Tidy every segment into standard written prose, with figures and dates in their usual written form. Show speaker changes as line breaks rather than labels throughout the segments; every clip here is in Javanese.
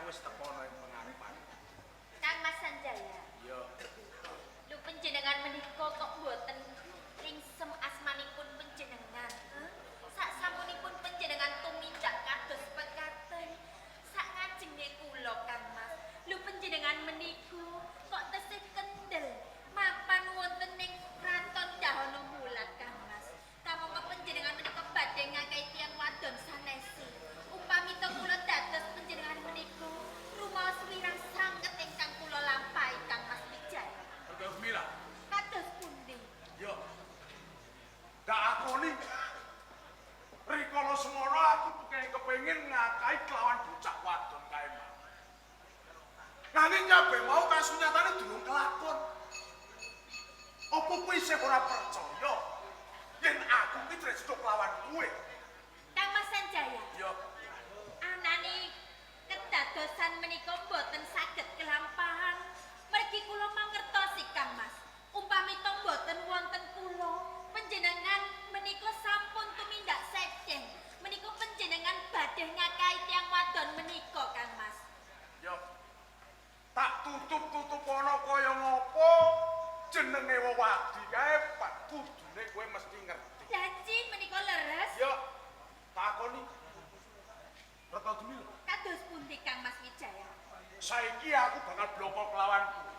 Aku wis teko ana ing pengarepan.
Kang Mas Sanjaya.
Iya.
Lho panjenengan menika kok mboten ringsem asmanipun panjenengan? Sak sampunipun panjenengan tumindak kados pekaten sak ngajenge kula Kang Mas. Lho panjenengan menika kok tesih kendel mapan wonten ing kraton Dahana Mulat Kang Mas. Kamangka panjenengan menika badhe ngakehi tiyang wadon sanesi. Upami to kula dados panjenengan menika rumaos wirang sanget ingkang kula lampahi Kang Mas Wijaya.
Terus mila.
Kados pundi?
Yo. Tak akoni. Rikala semono aku kepengin ngakai kelawan bocah wadon kae mau. Nanging kabeh mau kasunyatane durung kelakon. Apa kowe isih ora percaya yen aku ki tresno kelawan kowe?
Kang Mas Sanjaya.
Yo.
Anane kedadosan menika mboten saged kelampahan. Mergi kula mangertosi Kang Mas. Umpami to mboten wonten kula, panjenengan menika sampun tumindak sejen. Menika panjenengan badhe ngakahi tiyang wadon menika Kang Mas.
Yo. Tak tutup-tutup ana kaya ngopo jenenge wewadi kae Pak kudune kowe mesti ngerti.
Janji menika leres.
Yo. Takoni. Reta Dumil.
Kados pundi Kang Mas Wijaya?
Saiki aku bakal bloko kelawan kowe.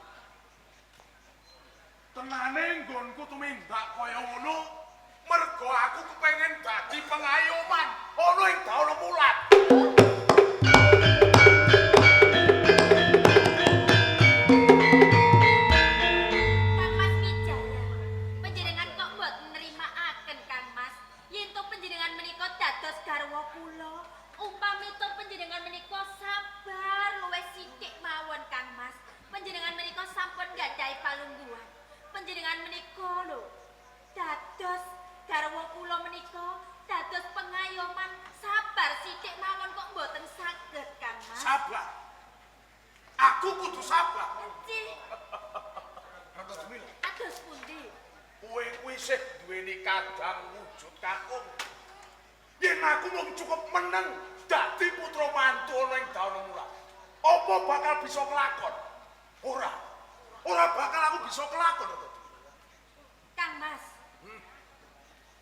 Tenane nggonku tumindak kaya ngono mergo aku kepengin dadi pengayoman ana ing Dahana Mulat.
Kang Mas Wijaya, panjenengan kok mboten nrimakaken Kang Mas? Yen to panjenengan menika dados garwa kula, upami to panjenengan menika sabar luwih sithik mawon Kang Mas. Panjenengan menika sampun nggadahi palungguhan. Panjenengan menika lho dados garwa kula menika dados pengayoman, sabar sithik mawon kok mboten saged Kang Mas.
Sabar. Aku kudu sabar.
Nggih,
Rata Dumil,
kados pundi?
kowe kuwi isih duweni kadang wujud kakung. Yen aku mung cukup meneng dadi putra mantu ana ing Dahana Mulat, apa bakal bisa kelakon? Ora. Ora bakal aku bisa kelakon, Rata Dumil.
Kang Mas.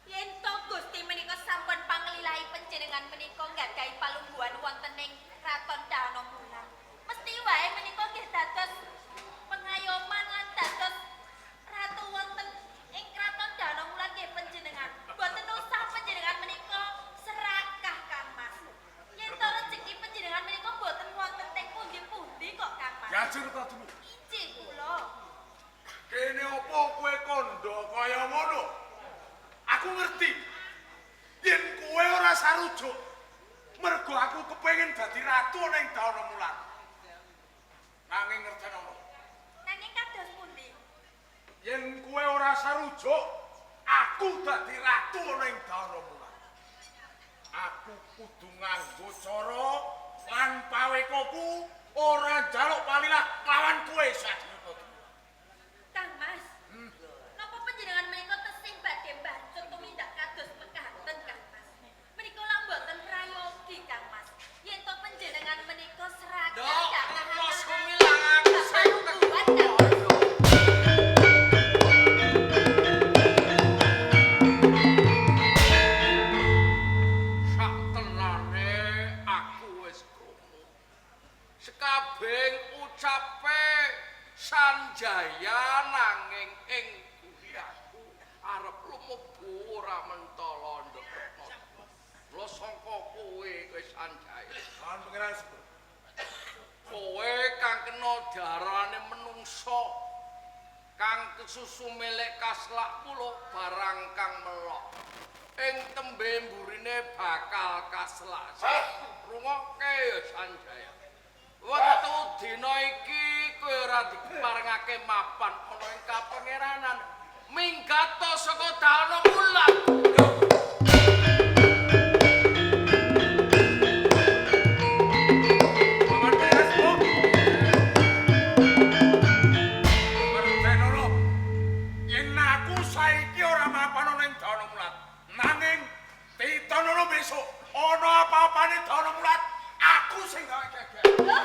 Yen to Gusti menika sampun pangelilahi panjenengan menika nggadahi palungguhan wonten ing Kraton Dahana Mulat. Mesti wae menika nggih dados pengayoman lan dados ratu wonten ing Kraton Dahana Mulat nggih panjenengan. Boten usah panjenengan menika serakah Kang Mas. Yen to rejeki panjenengan menika boten wonten teng pundi-pundi kok Kang Mas.
Ya Rata Dumil.
Injih kula.
Kene apa kowe kandha kaya ngono? Aku ngerti. Yen kowe ora sarujuk, mergo aku kepengin dadi ratu ana ing Dahana Mulat. Nanging ngertenono,
Nanging kados pundi?
yen kowe ora sarujuk, aku dadi ratu ana ing Dahana Mulat. Aku kudu nganggo cara lan pawekaku ora njaluk palilah lawan kowe sadurunge.
Kang Mas. Napa panjenengan menika tesih badhe mbacut tumindak kados mekaten Kang Mas? Menika lak mboten prayogi Kang Mas. Yen to panjenengan menika serakah
Dok,
gak
los kumilang aku sing
palungguhan Kang Mas.
Sak tenane aku wis krungu. Sekabeng ucape Sanjaya nanging ing buri aku arep lumebu ora mentala ndeketno. Mula sangka kowe kowe Sanjaya.
Lawan pangeran sebut.
Kowe kang kena diarani menungsa kang kesusu melek kaslak puluh barang kang melok ing tembe mburine bakal kaslak. Rungokke ya Sanjaya, wektu dina iki kowe ora diparengake mapan ana ing kapangeranan, minggato saka Dahana Mulat.
Lawan pangeran sebut. Ngertenono. Yen aku saiki ora mapan ana ing Dahana Mulat, nanging titonono besok ana apa-apane Dahana Mulat, aku sing gawe geger.
Loh,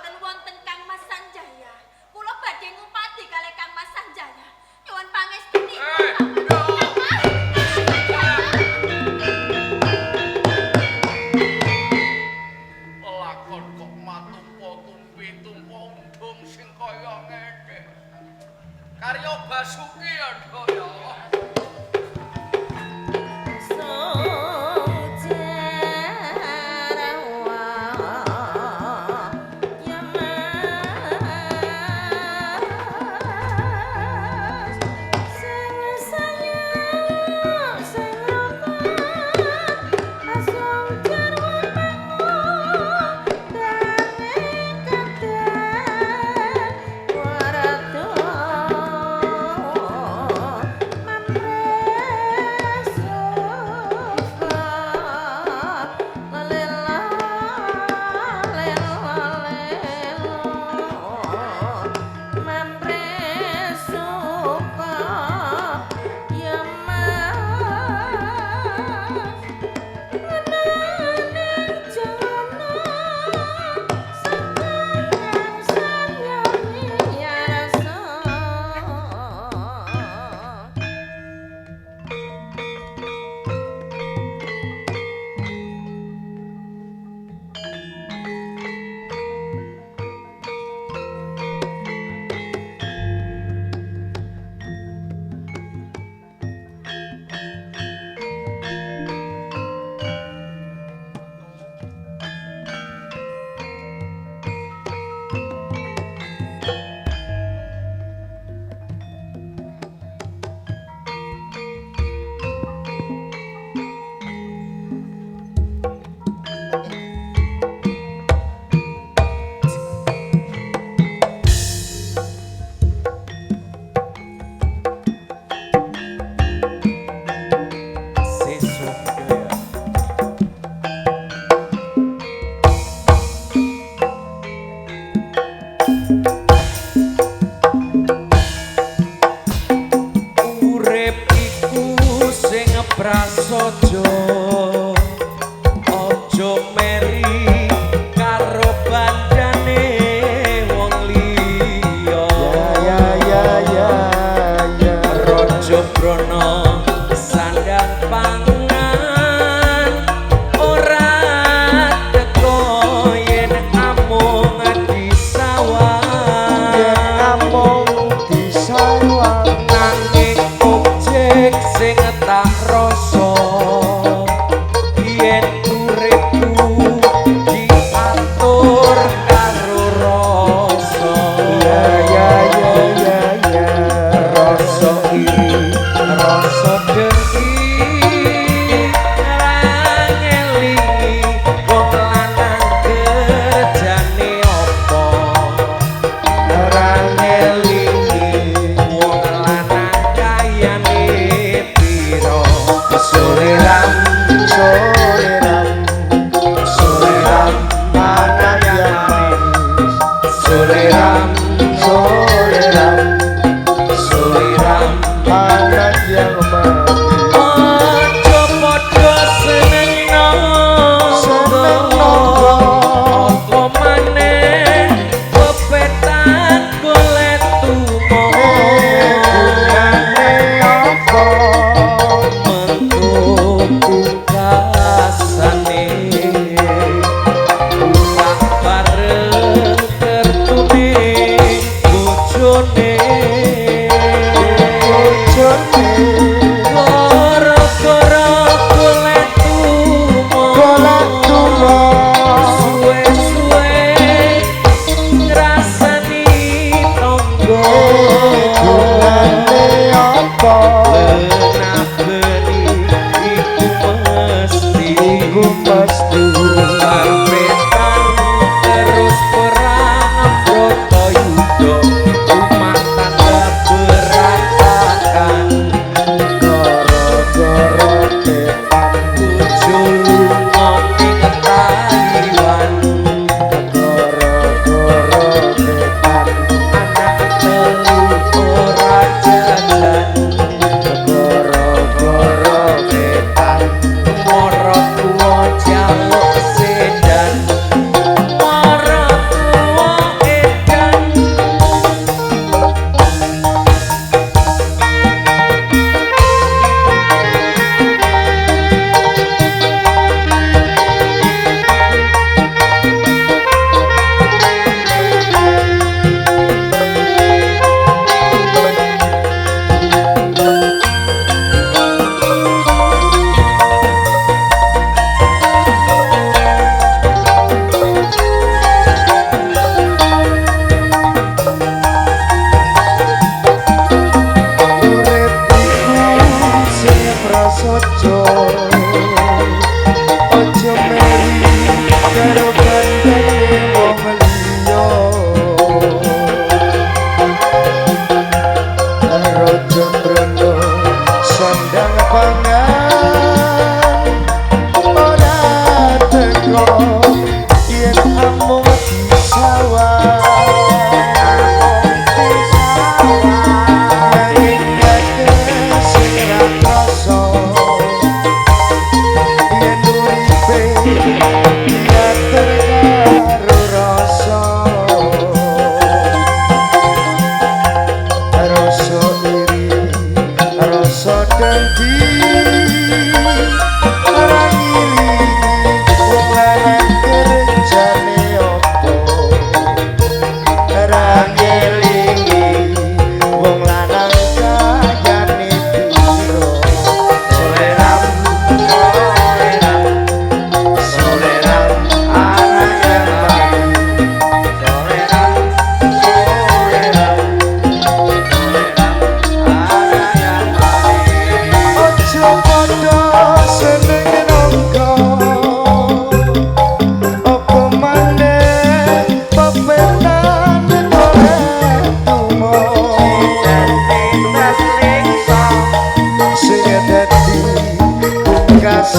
mboten wonten Kang Mas Sanjaya. Kula badhe ngupadi kalih Kang Mas Sanjaya. Nyuwun pangestunipun.
Eh,
Kang Mas. Kang Mas Sanjaya.
Lakon kok matumpa tumpi tumpa undung sing kaya ngene. Karya Basuki ya, Nduk ya.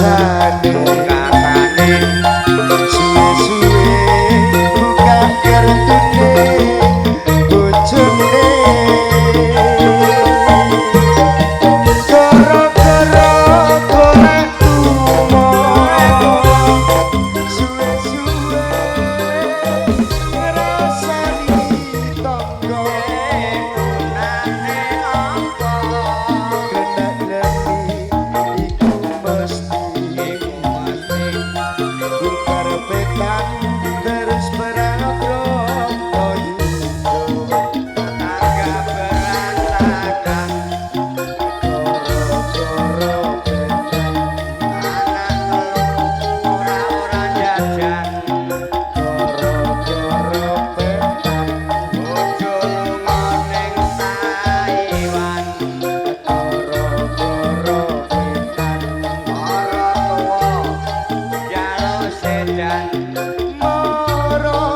Pungkasane
Pungkasane
suwe-suwe buka kartune bojone gara-gara golek tumo suwe-suwe ngrasani tangga
gunane apa
Grenak-greni iku mesti
iku mesti
karpetan terus perang Bratayuda
tetangga berantakan
gara-gara petan
anak telu ora-ora jajan
gara-gara petan
bojo lunga ning Taiwan
gara-gara petan
ora tuwa njaluk sedan
mara tuwa.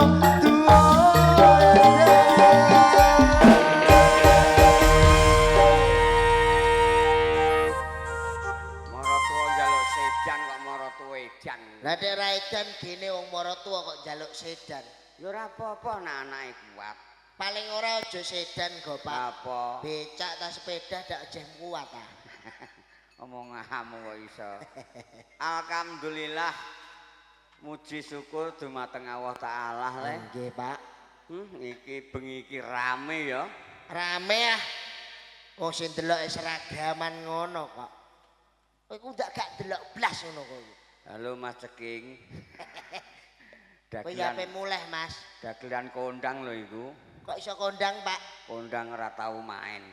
Mara tuwa njaluk sedan kok mara tuwa edan.
Lah nek ra edan gene wong mara tuwa kok njaluk sedan.
Ya ora apa-apa nek anake kuat.
Paling ora aja sedan go, Pak.
Apa?
Becak ta sepeda dak jeh kuat ta.
Omonganmu kok iso. Alhamdulillah. Muji syukur dumateng Allah Taala le.
Nggih, Pak.
Iki bengi iki rame ya.
Rame ah. Wong sing delok seragaman ngono kok. Kowe iku ndak gak delok blas ngono kowe.
Halo Mas Ceking.
Kowe ya ape
Dagelan,
muleh, Mas.
dagelan kondang lho iku.
Kok iso kondang, Pak?
Kondang ora tau main.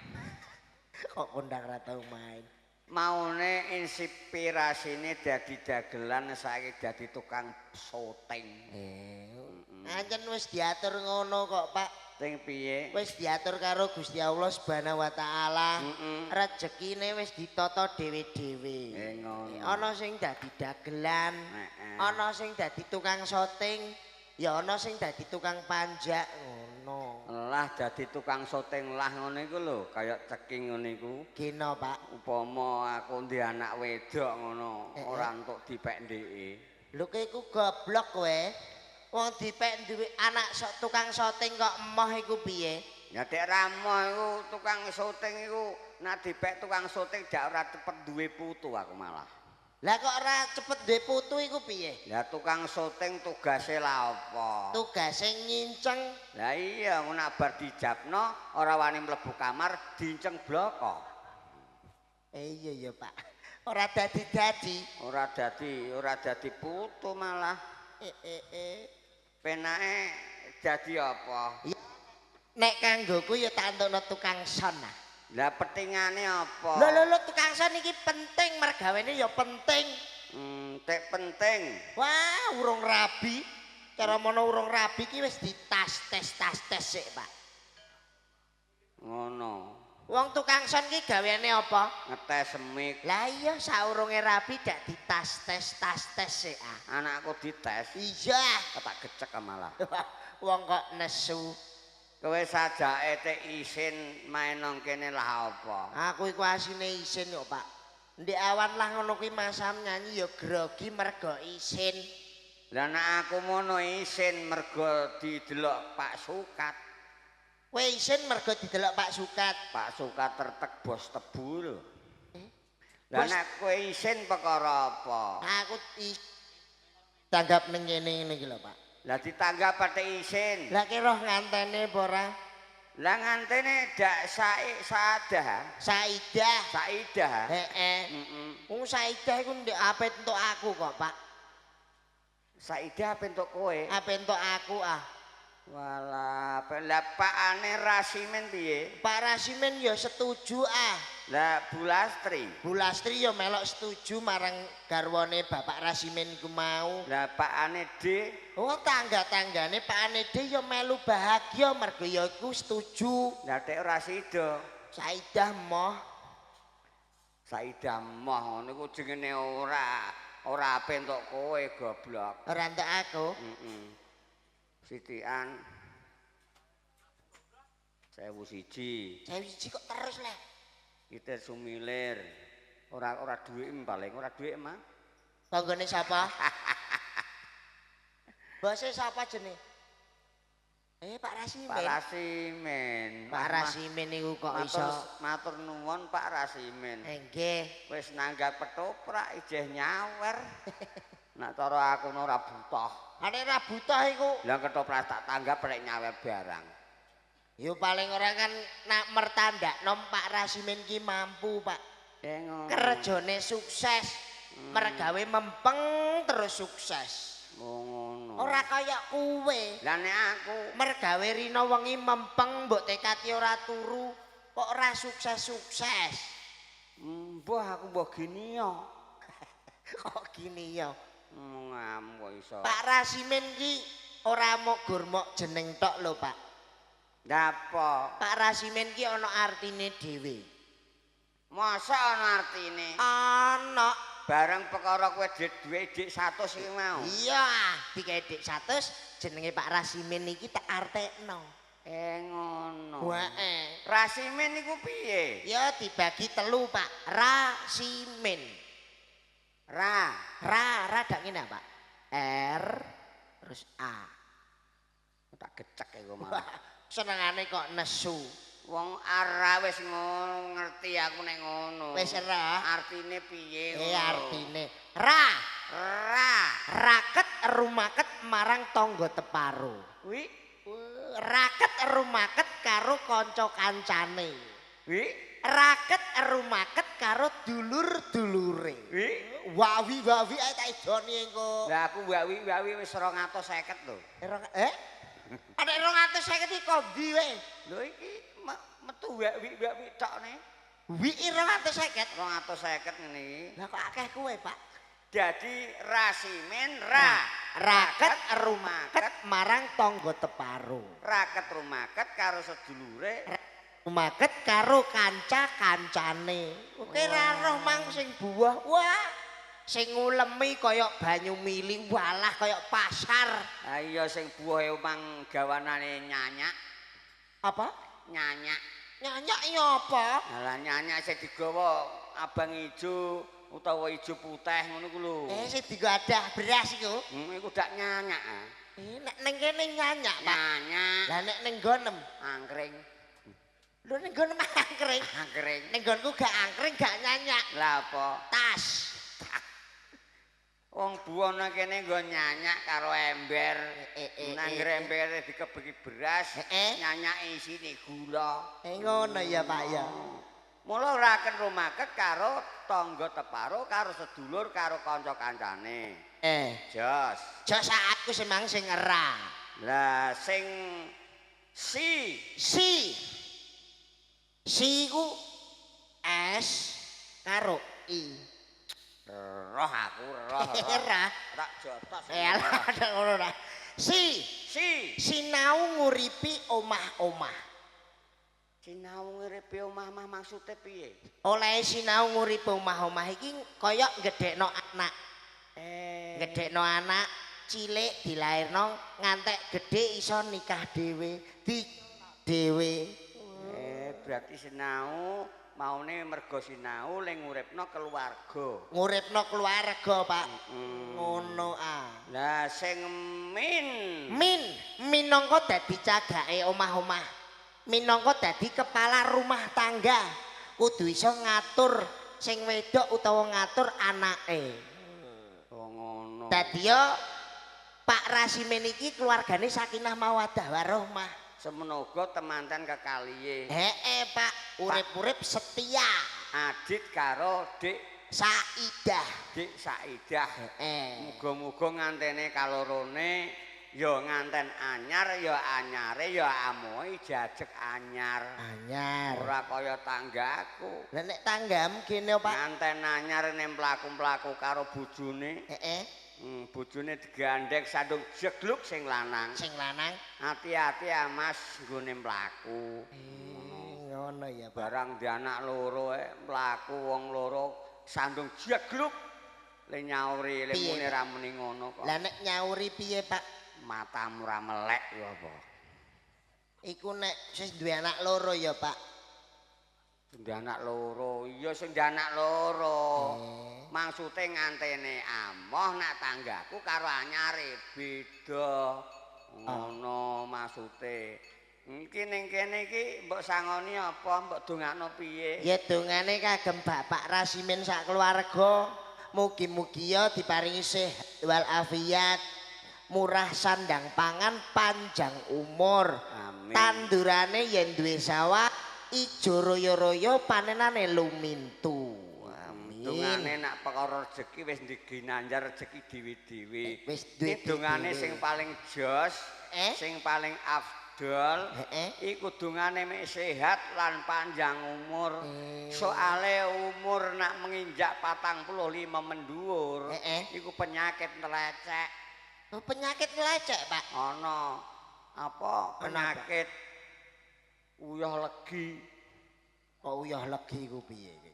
Kok kondang ra tau main.
Maune inspirasine dadi dagelan saiki dadi tukang syuting.
Ancen wis diatur ngono kok, Pak.
Sing piye?
Wis diatur karo Gusti Allah Subhanahu wa taala.
Heeh.
Rezekine wis ditata dhewe-dhewe.
Ngono.
Ana sing dadi dagelan,
Heeh.
ana sing dadi tukang syuting, ya ana sing dadi tukang panjak ngono.
Lah dadi tukang syuting lah ngono iku lho, kaya Ceking ngono iku.
Geno, Pak.
Upama aku ndek anak wedok ngono, ora entuk dipek ndeke.
Lho kowe iku goblok kowe. Wong dipek duwe anak sok tukang syuting kok emoh iku piye?
Ya dek ramoh iku tukang syuting iku nek dipek tukang syuting dak ora cepet duwe putu aku malah.
Lah kok ora cepet duwe putu iku piye?
Lah tukang syuting tugase lah apa?
Tugase nyinceng.
Lah iya ngono nek bar dijabno ora wani mlebu kamar dinceng bloko.
Iya ya, Pak. Ora dadi-dadi.
Ora dadi putu malah. Penake dadi apa?
Nek kanggoku ya tak entokno tukang son ah.
Lah petingane apa?
Lho lho lho tukang son iki penting mergawene ya penting.
Tek penting.
Wah, urung rabi. Cara mono urung rabi ki wis ditas tes tas tes sik, Pak.
Ngono.
Wong tukang son ki gaweane apa?
Ngetes mik.
Lah iya saurunge rabi dak ditas tes tas tes sik ah.
Anakku dites.
Iya.
Tak gecek malah.
Wong kok nesu.
Kowe sajake tek isin main nang kene lah apa?
Aku iku asine isin kok, Pak. Ndek awan lah ngono kuwi masam nyanyi ya grogi mergo isin.
Lah nek aku mono isin mergo didelok Pak Sukat.
Kowe isin mergo didelok Pak Sukat.
Pak Sukat tertek bos tebu lho. Lah nek kowe isin perkara apa?
Aku tanggap ning kene ngene iki lho, Pak.
Lah ditanggap patek isin.
Lah ki roh ngantene apa ora?
Lah ngantene dak sadah.
Saidah.
Saidah.
Heeh.
Heeh.
Wong Saidah iku ndek ape entuk aku kok, Pak.
Saidah ape entuk kowe?
Ape entuk aku ah.
Walah, lah pakane Rasimin piye?
Pak Rasimin ya setuju ah.
Lah Bulastri.
Bulastri ya melok setuju marang garwane Bapak Rasimin iku mau.
Lah pakane D.
Oh tangga-tanggane pakane D ya melu bahagia mergo ya iku setuju.
Lah tek ora sida.
Saidah moh.
Saidah moh niku jenenge ora ape entuk kowe goblok.
Ora entuk aku.
Heeh. Sitian 1001.
1001 kok terus leh.
Kita sumilir. Ora ora dhuwit paling, ora dhuwit mah.
Tanggane sapa? Bose sapa jenenge? Pak Rasimin.
Pak Rasimin.
Pak Rasimin niku kok iso
matur nuwun Pak Rasimin.
Nggih.
Wis nanggap ketoprak ijeh nyawer. Nek cara aku ora butuh.
Nek ora butuh iku.
Lah ketoprak tak tanggap rek nyawer barang.
Yo paling ora kan nak mertandakno Pak Rasimin ki mampu, Pak.
Ngono.
Kerjane sukses. Mergawe mempeng terus sukses.
Oh ngono.
Ora kaya kowe.
Lah nek aku
mergawe rina wengi mempeng mbok tekati ora turu kok ora sukses-sukses.
Mbah aku mbah gini ya.
Kok gini ya?
Ngamuk iso.
Pak Rasimin ki ora mok gur mok jeneng tok lho, Pak.
Lha apa?
Pak Rasimin ki ana artine dhewe.
Masa ana artine?
Ana.
Bareng perkara kowe dhuwit dik 100 iki mau.
Iya, dikek dik 100 jenenge Pak Rasimin iki tak artekno.
Ngono.
Wae.
Rasimin iku piye?
Ya dibagi telu, Pak. Rasimin.
Ra.
Ra, ra dak ngene, Pak. R terus A.
Tak gecek iku malah.
Senengane kok nesu.
Wong ara wis ngono ngerti aku nek ngono.
Wis ora.
Artine piye?
Artine ra.
Ra.
Raket rumaket marang tangga teparo.
Wi.
Raket rumaket karo kanca kancane.
Wi.
Raket rumaket karo dulur-dulure.
Wi.
Wawi-wawi ae tak idoni engko.
Lah aku wawi-wawi wis 250 lho.
Ada 250 iki kok ndi we?
Lho iki metu wawi-wawi tok ne.
Wi 250.
250 ngene iki.
Lah kok akeh kowe, Pak?
Dadi Rasimin ra.
Raket rumaket marang tangga teparo.
Raket rumaket karo sedulure.
Rumaket karo kanca-kancane. Oke ra roh mang sing buah. Wah, sing ngulemi kaya banyu mili, walah kaya pasar.
Ha iya sing buahe mang gawanane nyanyak.
Apa?
Nyanyak.
Nyanyak ya apa?
Lah nyanyak sing digawa abang ijo utawa ijo putih ngono ku lho.
Sing digadah beras iku.
Iku dak nyanyak.
Nek ning kene nyanyak, Pak.
Nyanyak.
Lah nek ning nggonem
angkring.
Lho ning nggonem angkring.
Angkring.
Ning nggonku gak angkring, gak nyanyak.
Lah apa?
Tas.
Wong buwana kene nggo nyanyak karo ember. Nang embere dikebeki beras, nyanyake isine gula.
Ngono ya, Pak ya.
Mula raken rumaket karo tangga teparo, karo sedulur, karo kanca-kancane. Jos.
Jos aku semang sing era.
Lah sing si.
Si. Si ku S karo I.
Roh aku, roh.
Ora.
Tak jotos.
Alah ngono ta. Si.
Si.
Sinau nguripi omah-omah.
Sinau nguripi omah-omah maksude piye?
Oleh sinau nguripi omah-omah iki kaya gedhekno anak. Gedhekno anak cilik dilairno ngantek gedhe iso nikah dhewe, di dhewe.
Berarti sinau maune mergo sinau le nguripno keluarga.
Nguripno keluarga, Pak. Ngono ah.
Lah sing min.
Min minangka dadi cagake omah-omah. Minangka dadi kepala rumah tangga. Kudu iso ngatur sing wedok utawa ngatur anake.
Oh ngono.
Dadi yo Pak Rasimin iki keluargane sakinah mawaddah warahmah.
Semono uga temanten kekalihe.
Heeh, Pak, urip-urip setia.
Adit karo Dik
Saidah.
Dik Saidah.
Heeh.
Muga-muga ngantene kalorone ya nganten anyar ya anyare ya amohe jajeg anyar.
Anyar.
Ora kaya tanggaku.
Lah nek tanggam kene, Pak.
Nganten anyar ning mlaku-mlaku karo bojone.
Heeh.
Bojone digandheng sandung jegluk sing lanang.
Sing lanang.
Ati-ati ya Mas nggone mlaku.
Ngono ya, Pak.
Barang di anak loro mlaku wong loro sandung jegluk le nyauri le muni ra muni ngono kok.
Lah nek nyauri piye, Pak?
Matamu ra melek ya apa?
Iku nek wis duwe anak loro ya, Pak.
Sing anak loro. Iya sing anak loro. Maksude ngantene amoh nak tanggaku karo anyare beda. Ngono maksude. Iki ning kene iki mbok sangoni apa, mbok dongakno piye?
Ya dongane kagem Bapak Rasimin sak keluarga. Mugi-mugi ya diparingi sehat wal afiat, murah sandang pangan, panjang umur.
Amin.
Tandurane yen duwe sawah ijo royo-royo, panenane lumintu. Amin.
Dongane nak perkara rezeki wis diginanjar rezeki dhewe-dhewe.
Wis duwe
dongane sing paling jos, sing paling afdol, iku dongane mek sehat lan panjang umur. Soale umur nak menginjak 45 mendhuwur, iku penyakit nglecek.
Oh, penyakit nglecek, Pak?
Ana. Apa penyakit uyah legi.
Kok uyah legi iku piye iki?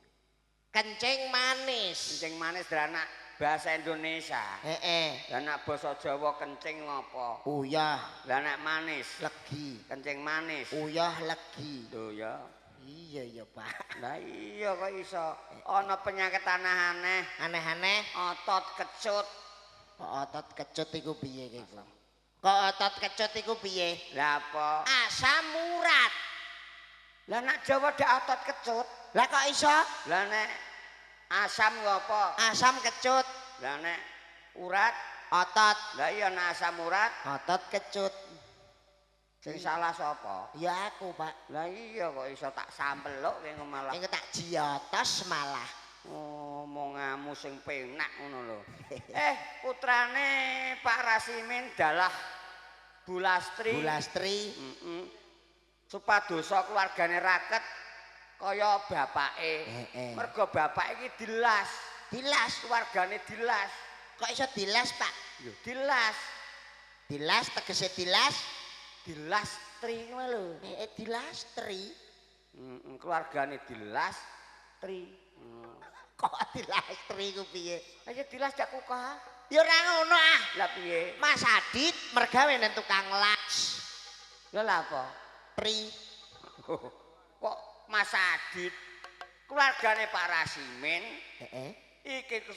Kencing manis.
Kencing manis dranak bahasa Indonesia.
Heeh.
Lah nek basa Jawa kencing apa?
Uyah.
Lah nek manis
legi.
Kencing manis.
Uyah legi.
Lho ya.
Iya ya, Pak.
Lah iya kok iso ana penyakit aneh-aneh.
Aneh-aneh
otot kecut.
Kok otot kecut iku piye iki? Kok otot kecut iku piye?
Lah apa?
Asam urat.
Lah nek Jawa dak otot kecut.
Lah kok iso?
Lah nek asam ku apa?
Asam kecut.
Lah nek urat
otot.
Lah iya nek asam urat
otot kecut.
Sing salah sapa?
Ya aku, Pak.
Lah iya kok iso tak sampeluk kowe malah.
Engko tak jiatos malah.
Omonganmu sing penak ngono lho. Putrane Pak Rasimin dalah Bulastri.
Bulastri.
Heeh. Supadosa keluargane raket kaya bapake. Mergo bapak iki dilas.
Dilas
keluargane dilas.
Kok iso dilas, Pak?
Lho, dilas.
Dilas tegese dilas.
Dilastri ngono lho.
Dilastri.
Heeh, keluargane dilastri.
Kok dilastri ku piye?
Ayo dilas dak kukah.
Ya ora ngono ah.
Lah piye?
Mas Adit mergawe nang tukang las.
Lha lha apa?
Tri.
Kok Mas Adit keluargane Pak Rasimin
heeh.
Iki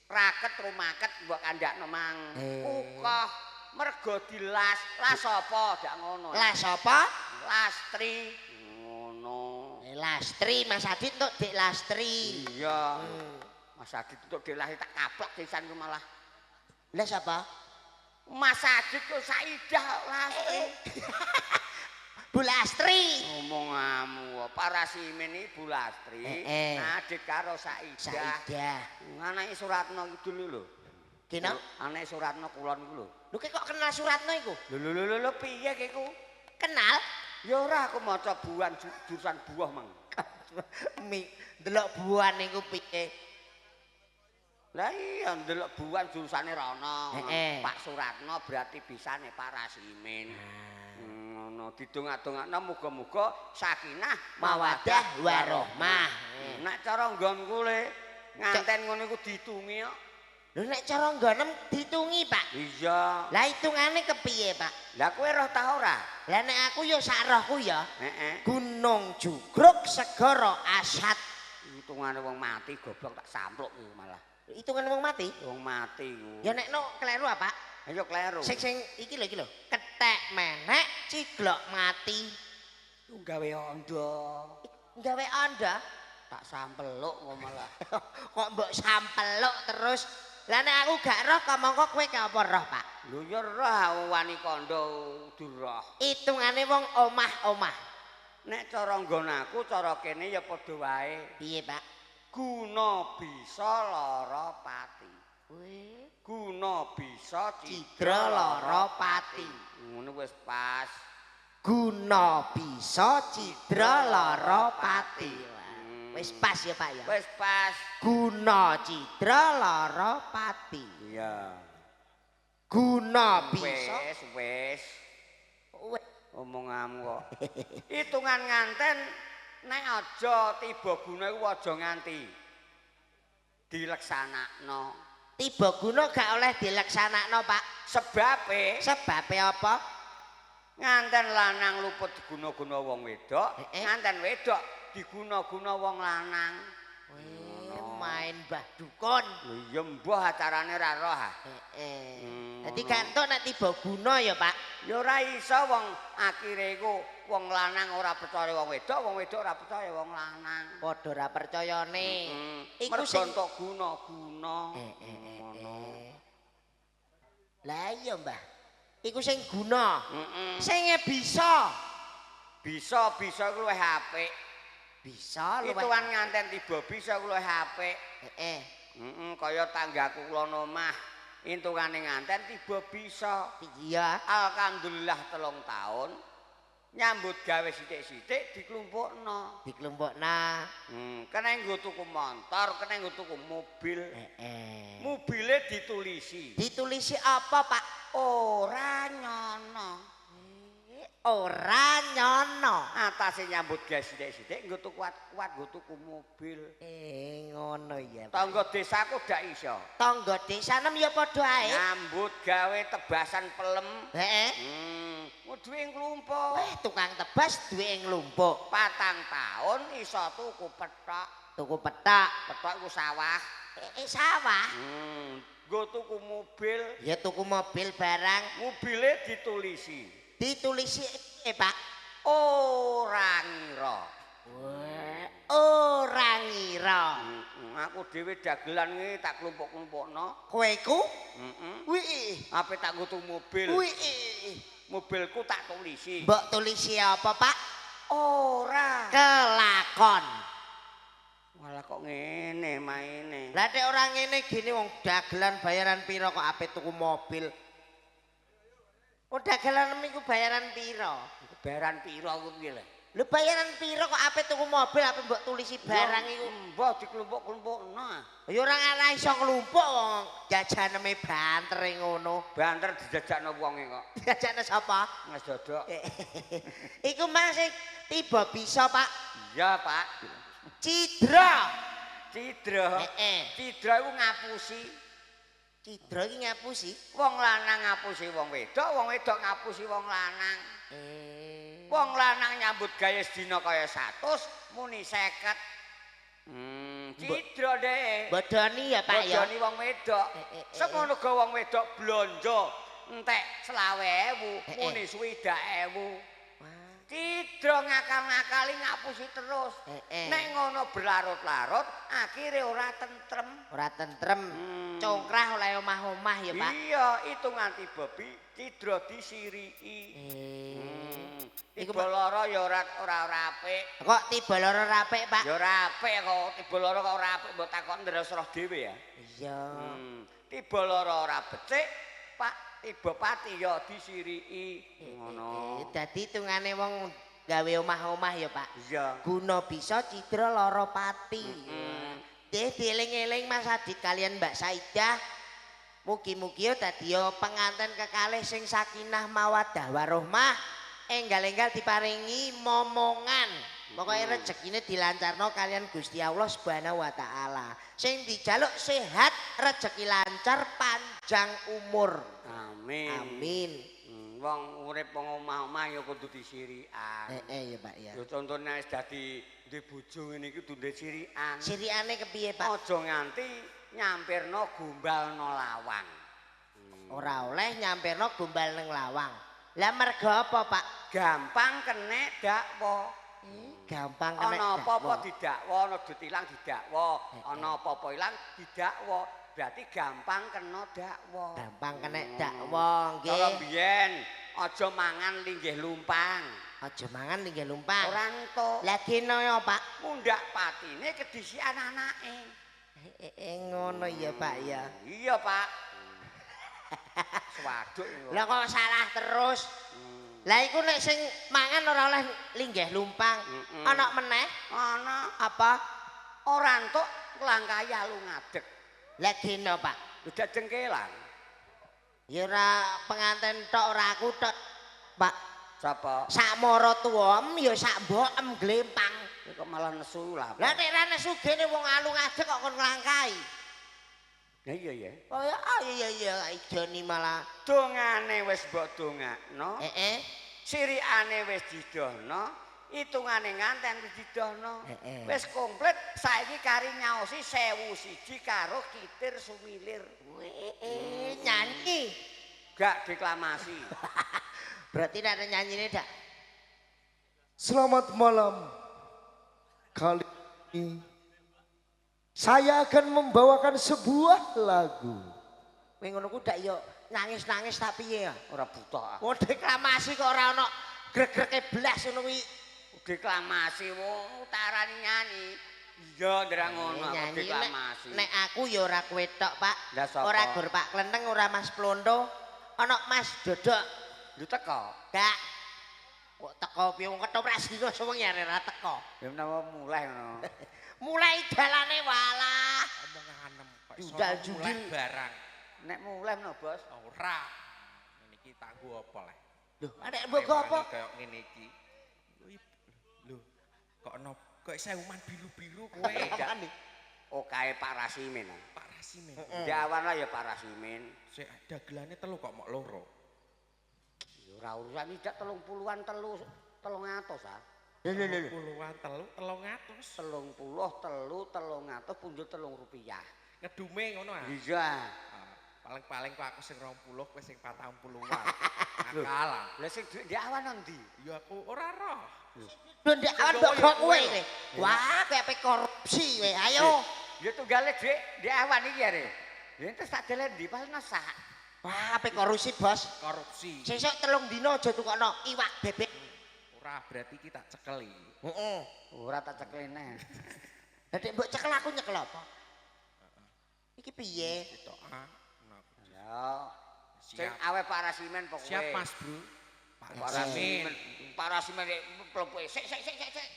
raket rumaket mbok kandhakno mang. Kukoh mergo dilas. Las apa dak ngono?
Las apa?
Lastri. Ngono.
Lastri Mas Adit entuk Dik Lastri.
Iya. Mas Adit entuk Dik Lastri tak kaplak pisan ku malah.
Lah sapa?
Mas Adit ku Saidah Lastri.
Bu Lastri.
Omonganmu Pak Rasimin iki Bu Lastri. Adit karo Saidah.
Saidah.
Anake Suratno kidul lho.
Kena?
Anake Suratno kulon iku lho.
Lho kok kenal Suratno iku?
Lho lho lho lho piye ki iku?
Kenal?
Ya ora aku maca buan jurusan buah mang.
Mi ndelok buan iku piye?
Lah iya ndelok buan jurusane rono. Pak Suratno berarti bisane Pak Rasimin. Ngono didongak-dongakno muga-muga sakinah
mawaddah warahmah.
Nek cara nggonku le nganten ngono iku diitungi kok.
Lho nek cara nggonem diitungi, Pak.
Iya.
Lah hitungane kepiye, Pak?
Lah kowe roh ta ora?
Lah nek aku ya sak rohku ya.
Heeh.
Gunung Jugruk segara asat.
Hitungane wong mati goblok tak sampluk iku malah.
Hitungane wong mati?
Wong mati iku.
Ya nek no kleru apa, Pak?
Ayo kleru.
Sing sing iki lho iki lho. Kethek menek ciglok mati.
Ku gawe ondo.
Gawe ondo?
Tak sampeluk kok malah.
Kok mbok sampeluk terus? Lah nek aku gak roh kok mongko kowe apa roh, Pak?
Lho ya roh aku wani kandha kudu roh.
Hitungane wong omah-omah.
Nek cara nggon aku cara kene ya padha wae.
Piye, Pak?
Guna bisa lara pati.
Weh.
Guna bisa
cidra lara pati.
Ngono wis pas.
Guna bisa cidra lara pati. Wis pas ya, Pak ya.
Wis pas.
Guna cidra lara pati.
Iya.
Guna bisa.
Wis, wis. Omonganmu kok. Hitungan nganten nek aja tiba guna iku aja nganti dileksanakno.
Tiba guna gak oleh dileksanakno, Pak.
Sebabe?
Sebabe apa?
Nganten lanang luput diguna-guna wong wedok, nganten wedok diguna-guna wong lanang.
Weh, main Mbah Dukun.
Lho iya mbah acarane ra roh ah.
Heeh. Dadi
Ngono.
gak entuk nek tiba guna ya, Pak.
Ya ora iso wong akhire iku wong lanang ora percaya wong wedok, wong wedok ora percaya wong lanang.
Padha ora percayane. Iku
Mergo
sing
entuk guna-guna. Ngono.
Lah iya, Mbah. Iku sing guna.
Heeh.
Sing bisa.
Bisa-bisa iku luwih apik.
Bisa luwih.
Ituan nganten tiba bisa iku luwih apik.
Heeh.
Heeh, kaya tanggaku kula omah. Intungane nganten tiba bisa.
Iya.
Alhamdulillah 3 tahun nyambut gawe sithik-sithik diklumpukno.
Diklumpukna.
Kena nggo tuku motor, kena nggo tuku mobil.
Heeh.
Mobile ditulisi.
Ditulisi apa, Pak?
Ora nyono.
Ora nyono.
Atase nyambut gawe sithik-sithik nggo tuku kuat-kuat nggo tuku mobil.
Ngono ya, Pak.
Tangga desaku dak iso.
Tangga desa nem ya padha ae.
Nyambut gawe tebasan pelem.
Heeh.
Duwe nglumpuk.
Weh, tukang tebas duwe nglumpuk.
4 tahun iso tuku pethok.
Tuku pethok.
Pethok iku sawah.
Sawah.
Nggo tuku mobil.
Ya tuku mobil barang.
Mobile ditulisi.
Ditulisi Pak.
Ora ngira.
Wah, ora ngira.
Aku dhewe dagelan ngene tak klumpuk-klumpukno.
Kowe iku?
Heeh.
Wih.
Ape tak nggo tuku mobil.
Wih.
Mobilku tak tulisi.
Mbok tulisi apa, Pak?
Ora.
Kelakon.
Malah kok ngene maine.
Lah nek ora ngene gini wong dagelan bayaran pira kok ape tuku mobil. Wong dagelan iku bayaran pira?
Bayaran pira ku piye lho?
Lho bayaran pira kok ape tuku mobil ape mbok tulisi barang iku?
Mbah diklumpuk-klumpukno.
Ya ora ngarah iso nglumpuk wong jajaneme bantere ngono.
Banter dijajakno wonge kok.
Dijajakno sapa?
Mas Dodok.
Iku mang sing tiba bisa, Pak.
Iya, Pak.
Cidra.
Cidra.
Heeh.
Cidra iku ngapusi.
Cidra iki ngapusi.
Wong lanang ngapusi wong wedok, wong wedok ngapusi wong lanang. Wong lanang nyambut gawe sedina kaya 100, muni 50. Cidra dhek.
Bodoni ya, Pak ya.
Bodoni wong wedok. Semono ga wong wedok blonjo entek 20.000, muni 60.000. Cidra ngakal-ngakali ngapusi terus. Nek ngono berlarut-larut, akhire ora tentrem.
Ora tentrem. Congkrah oleh omah-omah ya, Pak.
Iya, hitungan tiba bi cidra disiriki.
Iku
Tiba lara ya ora ora apik.
Kok tiba lara ora apik, Pak?
Ya ora apik kok, tiba lara kok ora apik mbok takon ndres roh dhewe ya.
Iya.
Tiba lara ora becik, Pak. Tiba pati ya disiriki. Ngono.
Dadi hitungane wong gawe omah-omah ya, Pak.
Iya.
Guna bisa cidra lara pati. Deh dieling-eling Mas Adit kalian Mbak Saidah. Mugi-mugi ya dadi ya penganten kekalih sing sakinah mawaddah warohmah. Enggal-enggal diparingi momongan. Pokoke rejekine dilancarno kalian Gusti Allah Subhanahu wa taala. Sing dijaluk sehat, rejeki lancar, panjang umur.
Amin.
Amin.
Wong urip wong omah-omah ya kudu disirikan.
Heeh ya, Pak ya.
Ya contone wis dadi duwe bojo ngene iki kudu ndek sirikan.
Sirikane kepiye, Pak?
Aja nganti nyampirno gombalno lawang.
Ora oleh nyampirno gombal nang lawang. Lah mergo apa, Pak?
Gampang kenek dakwa.
Gampang kenek.
Ana apa-apa didakwa, ana duit ilang didakwa, ana apa-apa ilang didakwa. Berarti gampang kena dakwa.
Gampang kenek dakwa, nggih.
Cara biyen aja mangan linggih lumpang.
Aja mangan linggih lumpang.
Ora entuk.
Lah kene ya, Pak.
Mundak patine kedisikan anake.
Ngono ya, Pak ya.
Iya, Pak. Swaduk.
Lah kok salah terus? Lah iku nek sing mangan ora oleh linggih lumpang. Ana meneh?
Ana.
Apa?
Ora entuk nglangkahi alu ngadeg.
Lah dene, Pak.
Udah jengkelan.
Ya ora penganten tok ora aku tok, Pak.
Sapa?
Sak maratuwa ya sak mbokem glempang.
Kok malah nesu lah.
Lah nek ora nesu gene wong alu ngadeg kok kon nglangkahi.
Ya iya ya.
Oh ya iya iya ijoni malah.
Dongane wis mbok dongakno.
Heeh.
Sirikane wis didohno, Hitungane nganten wis didohno.
Heeh.
Wis komplit saiki kari nyaosi 1001 karo kitir sumilir.
Weh, nyanyi.
Gak deklamasi.
Berarti nek nyanyine dak.
Selamat malam. Kali ini saya akan membawakan sebuah lagu.
Kowe ngono ku dak yo nangis-nangis tak piye ya?
Ora buta.
Wong deklamasi kok ora ono grek-greke blas ngono kuwi.
Deklamasi wong tarani nyanyi. Iya nderang ngono aku
Nyanyi
deklamasi.
Nek aku ya ora kowe tok, Pak.
Lah sapa?
Ora gur Pak Klenteng, ora Mas Plondo, ana Mas Dodok.
Lho teko.
Gak. Kok teko piye wong ketoprak sedina suwengi arek ora teko.
Ya menawa mulai ngono.
Mulai dalane walah.
Omonganem kok iso
Judal
mulai
judil.
barang.
Nek mulai ngono, Bos.
Ora. Ngene iki tanggo apa leh?
Lho, arek mbok apa?
Kaya ngene iki. Lho, kok ono kok sewuman biru-biru kowe.
Okae Pak Rasimin.
Pak Rasimin.
Jawan lah ya Pak Rasimin.
Sik dagelane telu kok mok loro.
Ya ora urusan tidak 30-an telu 300 ah.
Lho lho lho.
Puluhan telu 300.
33 300 punjul 3 rupiah.
Ngedume ngono ah.
Iya.
Ah, paling-paling kok aku sing 20 kowe sing 40-an. Akal. ah.
Lah sing dhuwit ndek awan nang ndi?
Ya aku ora roh.
Lho ndek awan mbok go kowe kowe. Wah, kowe ape korupsi kowe. Ayo.
Ya tunggale Dik, ndek awan iki are. Ya terus tak delen ndi paling sak.
Wah, ape korupsi, Bos.
Korupsi.
Sesuk 3 dina aja tukokno iwak bebek.
Ora berarti iki tak cekeli.
Heeh.
Ora tak cekeline.
Lah nek mbok cekel aku nyekel apa? Iki piye?
Ketok ah. Nah, aku
Ya. Sing
Siap.
awe Pak Rasimin pokoke.
Siap Mas Bro. Pak
Pak
Rasimin.
Rasimin. Pak Rasimin plempuke sik sik sik sik sik.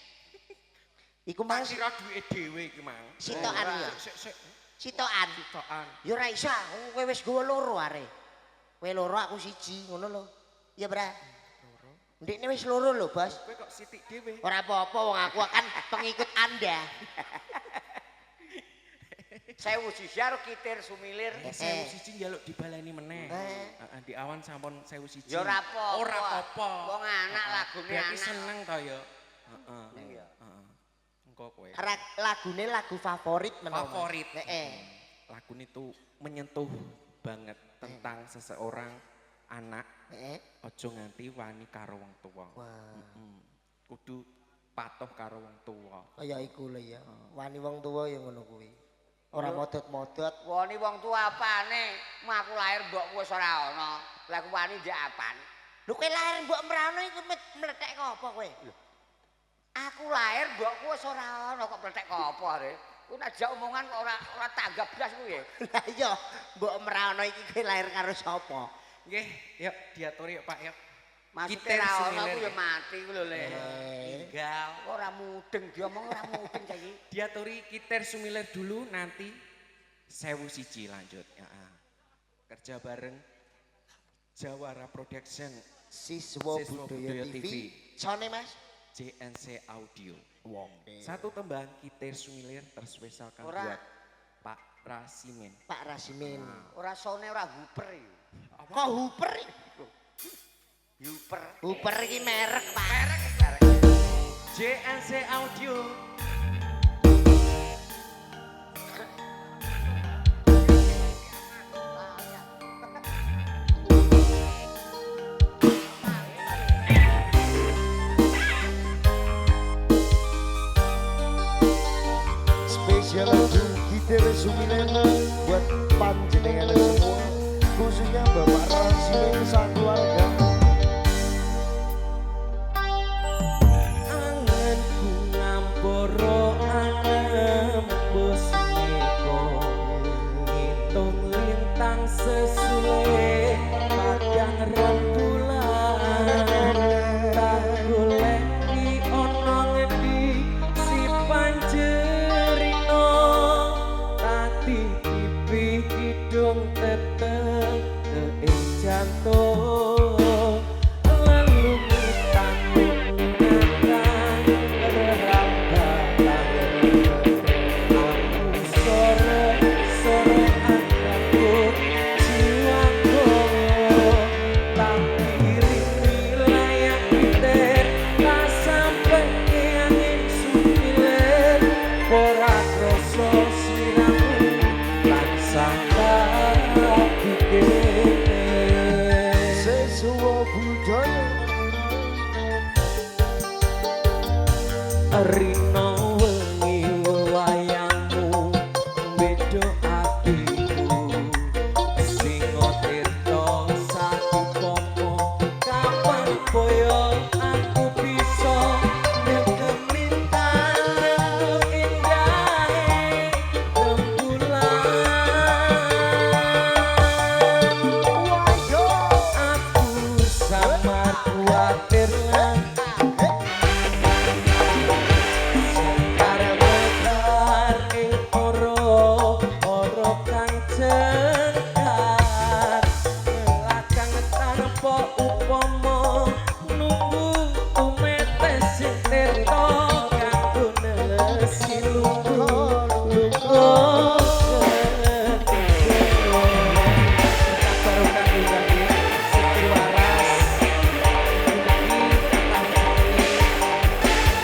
Iku
Tak
mang
kira duwike dhewe iki mang.
sitokan ya.
Sik sik
Sitokan.
sitokan.
Ya ora iso, kowe wis gowo loro are. Kowe loro aku siji ngono lho. Iya, Bra.
Loro.
Ndekne wis loro lho, Bos.
Kowe kok sithik dhewe.
Ora apa-apa wong aku kan pengikut Anda.
1001 karo kitir sumilir.
1001 njaluk dibaleni meneh.
Eh.
Heeh, di awan sampun 1001.
Ya ora apa-apa.
Ora apa-apa.
Wong anak lagune
Berarti
anak.
seneng to ya. Heeh.
Iya.
Heeh. Engko kowe.
Lagune lagu favorit menawa.
Favorit.
Heeh.
Lagu itu menyentuh banget tentang seseorang anak
Heeh.
aja nganti wani karo wong tuwa.
Wah,
Heeh. Kudu patuh karo wong tuwa.
kaya iku lho ya. Wani wong tuwa ya ngono kuwi. Ora modot-modot.
Wani wong tuwa apane? Mu aku lahir mbokku wis ora ana. Lah aku wani ndek apan?
Lho kowe lahir mbok mrano iku mlethek kok apa kowe?
Aku lahir mbokku wis ora ana kok mlethek kok apa are. Kuwi nek jak omongan kok ora ora tanggap blas kuwi.
Lah iya, mbok mrano iki kowe lahir karo sapa?
Nggih, yuk diaturi yuk Pak yuk.
Maksudnya
Kitir
ora ana
sumilir.
ku ya mati ku lho Le.
Tinggal.
Ora mudeng diomong ora mudeng saiki.
Diaturi kitir sumilir dulu nanti 1001 lanjut. Ya, ah. Kerja bareng Jawara Production
Siswa
Siswa
Budaya
Budaya
TV.
TV.
Sone Mas.
JNC Audio.
Wong.
Satu tembang kitir sumilir terspesialkan
Ora.
buat Pak Rasimin.
Pak Rasimin.
Ora sone ora huper iki.
Kok huper?
Huper.
Huper iki merek, Pak.
JNC Audio.
Spesial lagu Gitir Sumilir buat panjenengan semua, khususnya Bapak Rasimin sang keluarga.
Anganku ngamporo anembus meko ngitung lintang sesule padang rembulan tak goleki ana ngendi si panjerino tati pipi kidung teteng ing jantung.
Rino wengi wayangmu beda atiku Singo tirta sakupomo kapan boyo aku bisa nyekemi tanah indahe rembulan. Aku samar kuatir lan sekar mekar ing ora kang cengkar lakang tanpa upama nunggu tumete sing tirta kanggo nelesi luka luka ketiga. Berkah barokah nggih, seger waras, mugi tambah rezeki.
Sehat selalu, Mbak.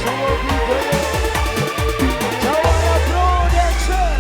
Sesuai Budaya Jawara Production.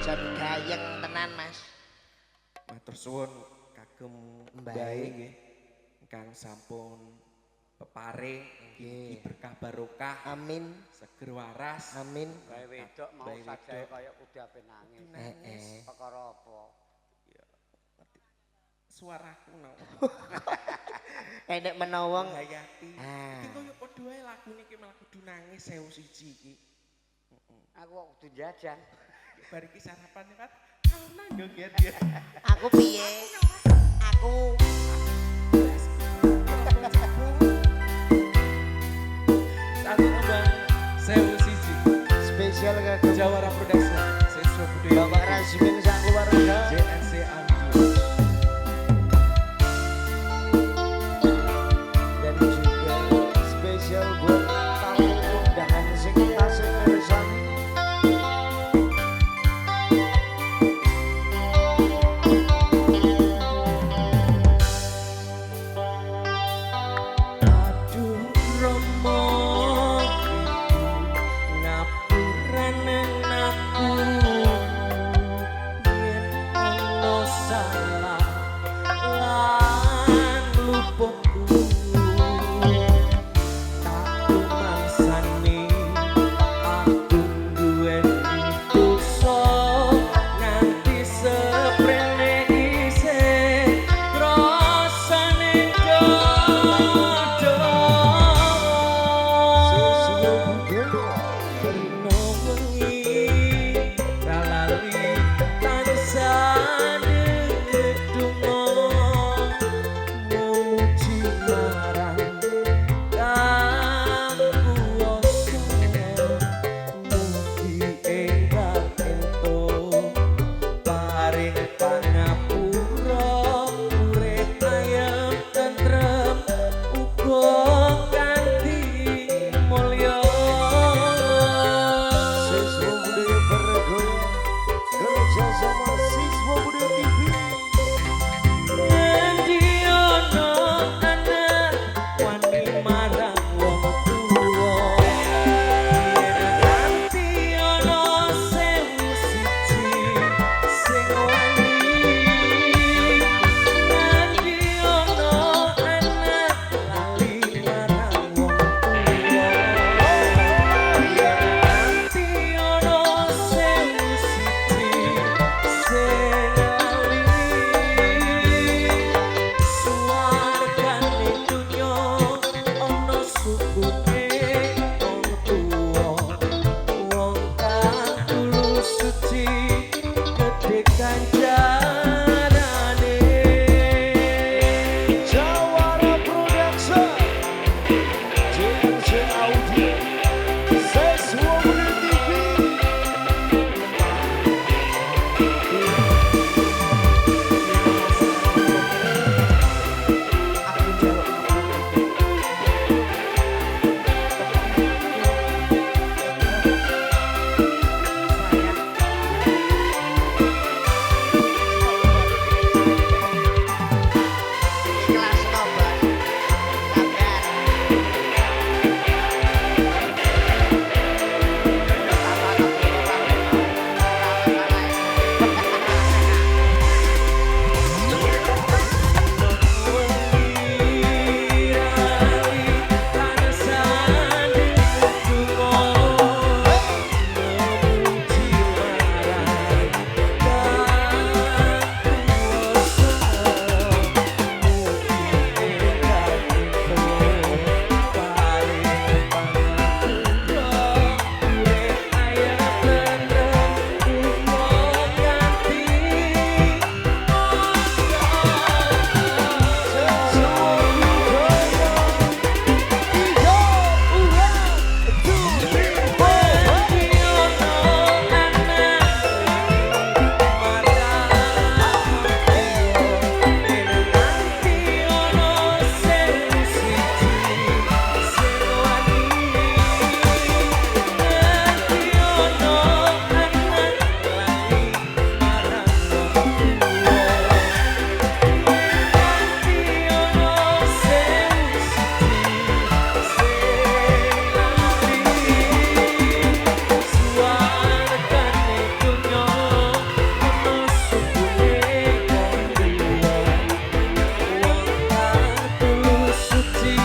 Jan gayeng tenan, Mas.
Matur suwun kagem
Mbae.
mbae nggih ingkang sampun peparing mugi berkah barokah
Amin.
seger waras.
Amin.
Bae wedok mau
Bae
sajae
wedok.
kaya kudu ape nangis.
Heeh.
Perkara apa?
Suaraku nang
Enek menawa
hayati.
Ah.
Iki koyo padha wae lagune iki malah kudu nangis 1001 iki.
Aku kok kudu jajan.
Bar iki sarapan Pak. Karena joget ya.
Aku piye? Aku
Satu tembang 1001
Spesial kagem
Jawara Production Siswa Budaya
Bapak Razimin sak keluarga.
JNC Audio.
Dan juga spesial buat tamu undangan sing tasih mirsani.
Aduh Romo iku ngapurane aku yen ana
Spesial sama Siswa Budaya TV.
Ngendi ana anak wani marang wong tuwa, yen nganti ana 1001 sing wani. Ngendi ana anak lali marang wong tuwa, yen nganti ana 1001 sing lali. Suwargane donya ana sukune wong tuwa, wong kang tulus suci gedhe ganjarane.
Jawara Production, JRC Audio, Siswa Budaya TV.
Aku njaluk ngapura.
Ikhlas no, Bos. Sabar.
Siswa Budaya. Tiga, one, two, three, four.
Suwargane donya ana sukune wong tuwa, wong kang tulus suci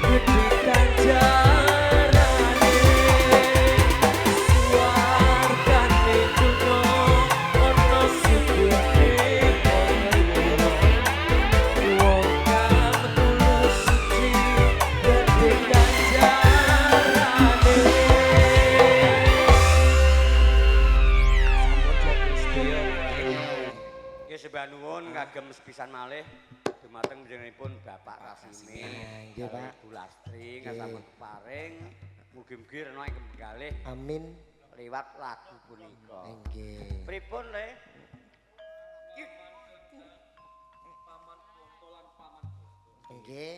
gedhe ganjarane. Suwargane donya ana sukune wong tuwa, wong kang tulus suci gedhe ganjarane. Sampun diatur sedaya.
Nggih sembah nuwun kagem sepisan malih dumateng panjenenganipun Bapak Rasimi.
Nggih, Pak.
Ibu Lastri ngasampun keparing mugi-mugi rena ing penggalih
Amin.
liwat lagu punika.
Nggih.
Pripun le?
Nggih.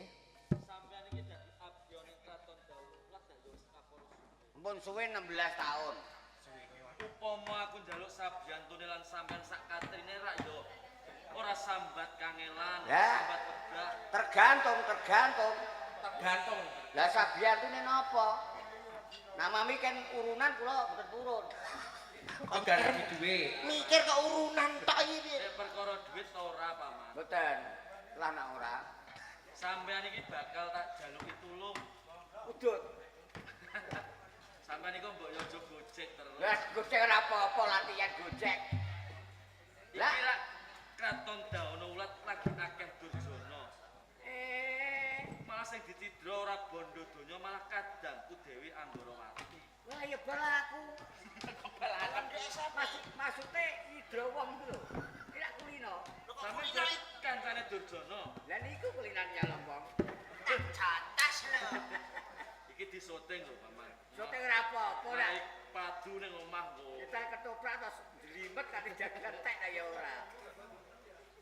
Mpun suwe 16 tahun.
Upama aku njaluk sabiyantune lan sampean sak katrine rak yo ora sambat kangelan,
Ya.
sambat wegah.
Tergantung, tergantung.
Tergantung.
Lah sabiyantune napa? Namami kan urunan kula mboten purun.
Kok gak duwe.
Mikir kok urunan tok iki piye?
Nek perkara duit ta ora, Paman.
Mboten. Lah nek ora.
Sampean iki bakal tak jaluki tulung.
Udut.
Sampean iku mbok yo aja gojek terus.
Lah gojek ora apa-apa latihan gojek. Lah
Iki rak kraton Daono Ulat lagi akeh durjana. Malah sing dicidra ora bondo donya malah kadangku Dewi Anggarawati.
Wah ya bal aku. Maksude nyidra wong iku lho. Iki lak kulino.
Sampeyan kancane durjana.
Lah niku kulinan nyalong wong.
Catas lho.
Iki disoting lho, Paman.
Sote ora apa-apa ora.
Naik padu ning omah kok.
Nyetel ketoprak terus jlimet kate jagat tek ya ora.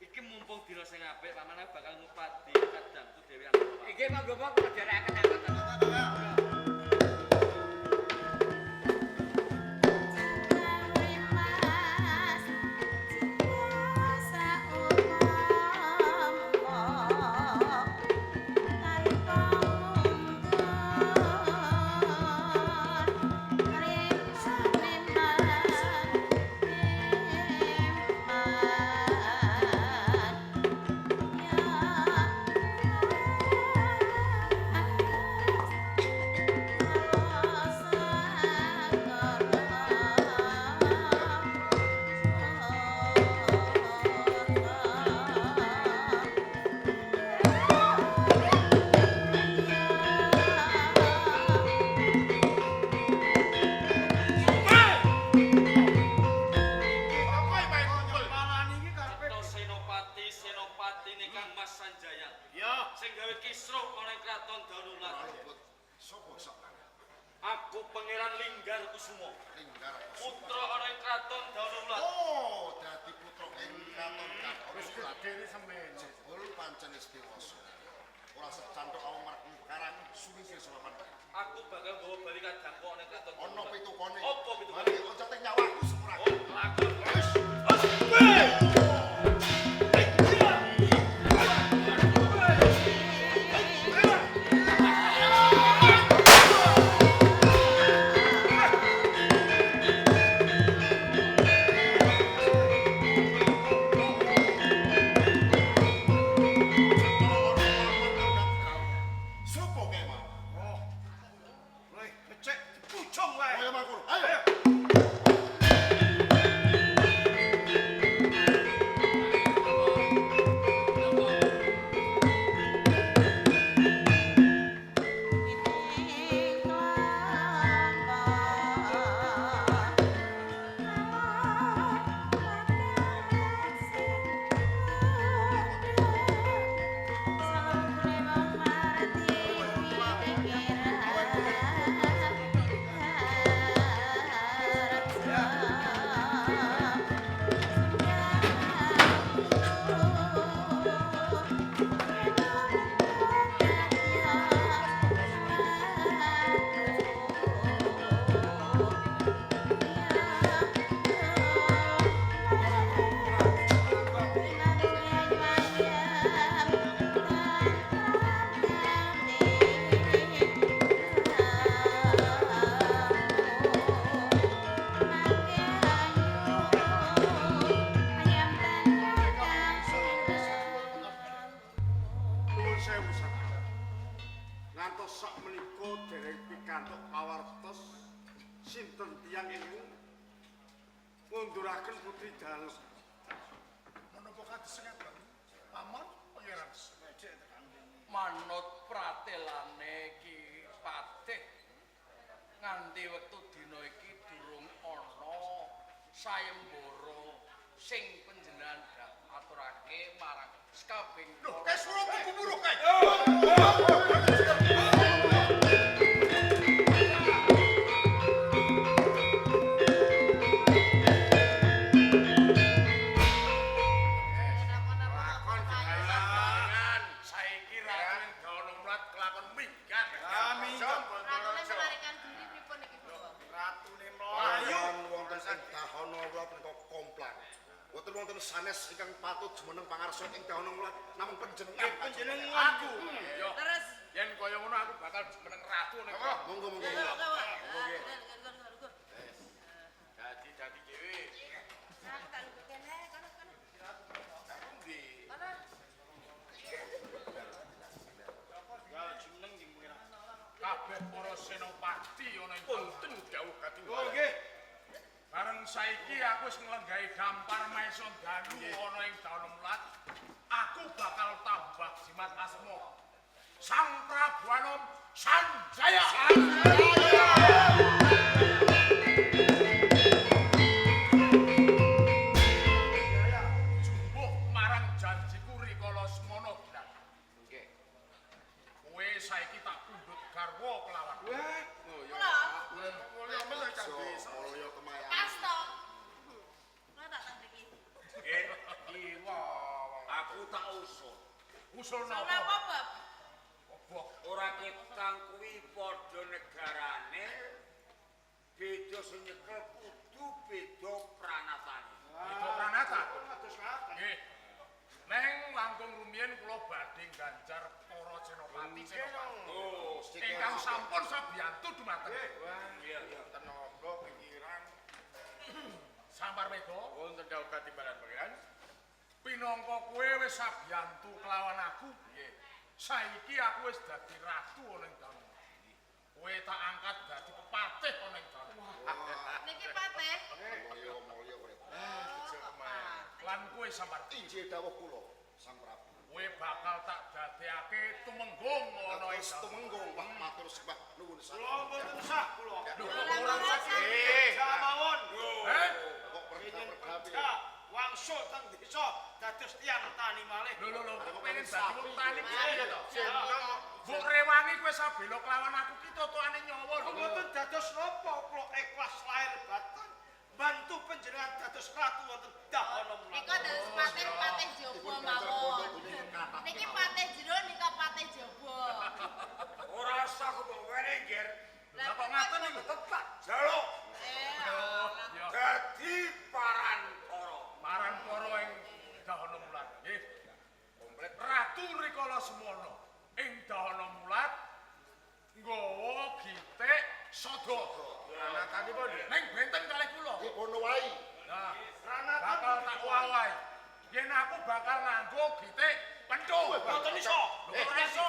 Iki mumpung dina sing apik, Paman aku bakal ngupadi kadangku Dewi Anggarawati.
Nggih monggo monggo dherekaken anggota.
Mas
Patine Kang Mas Sanjaya.
Ya.
Sing gawe kisruh ana ing kraton Danulat.
Sopo sampeyan?
Aku Pangeran Linggar Kusuma.
Linggar Kusuma.
Putra ana ing kraton Danulat.
Oh, dadi putra ing kraton Danulat. Wis gedene semene. Jebul pancen wis dewasa. Ora secanthok awong marang perkara suwi sing sopan.
Aku bakal nggawa bali kadangku ana ing kraton.
Ana pitukane.
Apa pitukane?
Mari loncat ing nyawaku sepura.
Oh, lakon.
Wis. Sopo kae mau?
Oh. Weh, becek dipujung wae.
Ayo mangkono. Ayo.
Nuwun sewu sakjane. Ngantos sak menika dereng pikantuk pawartos sinten tiyang ingkang ngunduraken putri dalem.
Menapa kados ngaten? Paman Pangeran.
Manut pratelane Ki Patih nganti wektu dina iki durung ana sayembara sing panjenengan aturake marang sekabehing
Lho, kae suara gumuruh kae.
Lakon
Pangeran, saiki ratu ing Danulat kelakon minggat.
Ah, minggat.
Ratune melarikan diri pripun iki, Bapak?
Ratune mlayu.
Wonten ing Dahana Wulat menika komplang. Wonten wonten sanes ingkang patut jumeneng pangarsa ing Dahana Wulat namung panjenengan.
Panjenengan.
Aku.
Terus
Yen kaya ngono aku bakal jumeneng ratu ning. Monggo monggo.
Dadi dhewe.
Aku tak lungguh kene, kono kono.
Endi?
Kono.
Ya jumeneng sing pengiran.
Kabeh para senopati ana ing
Punten dawuh katinggal. Oh nggih.
Bareng saiki aku wis nglenggahi dampar maesa dalu ana ing Danulat, aku bakal tambah jimat asma. Sang Prabu Anom Sanjaya. Sanjaya. Jumbuh marang janjiku rikala semono gilang.
Nggih.
Kowe saiki tak pundhut garwa kelawan.
Wah,
Kula
Mulya mel candi. Mulya kemayan.
pas to. Kula tak teng mriki.
Aku tak usul.
Usul
Napa,
napa?
Bab?
Ora ketang kuwi padha negarane beda sing nyekel kudu beda pranatane.
Beda pranata. Nggih. Neng langkung rumiyin kula badhe ganjar para senopati senopati.
Oh,
Ingkang sampun sabiyantu dumateng.
Iya, iya, tenaga pikiran.
Sampar Mega,
Wonten dawuh katimbalan pangeran.
pinangka kowe wis sabiyantu kelawan aku. Nggih. Saiki aku wis dadi ratu ana ing dalem. Kowe tak angkat dadi pepatih ana ing dalem.
Niki Patih.
Mulya mulya kowe. Lan kowe Sampar
Injih dawuh kula, Sang Prabu.
Kowe bakal tak dadekake tumenggung ana ing
Dados
dalem.
tumenggung Pak matur sembah nuwun sanget.
Kula mboten sah kula.
Lho,
Ora ora sah.
Eh, mawon.
Eh?
Kok
Ingin
perga-pergawe.
pecah.
Wangsul teng desa dados tiyang tani malih.
Lho lho lho, kok pengen dadi wong tani piye to? Mbok rewangi kowe sabela kelawan aku ki totokane nyawa lho.
Mboten dados napa kula ikhlas lahir batin bantu panjenengan dados ratu wonten Dahana Mulat.
Nika dados patih-patih jaba mawon. Niki patih jero nika patih jaba.
Ora usah kok mbok wene, Nger.
Lah kok ngaten niku?
Tepak jaluk. Dadi parantara.
Parantara ing Dahana Mulat. Nggih. Komplit Ratu Rikala Semana ing Dahana Mulat nggawa gitik sada.
Ranatanipun
ning benten kalih kula.
Nggih kono wae.
Nah, bakal tak wawahi. Yen aku bakal nganggo gitik pentho.
Mboten iso.
Lho kok iso?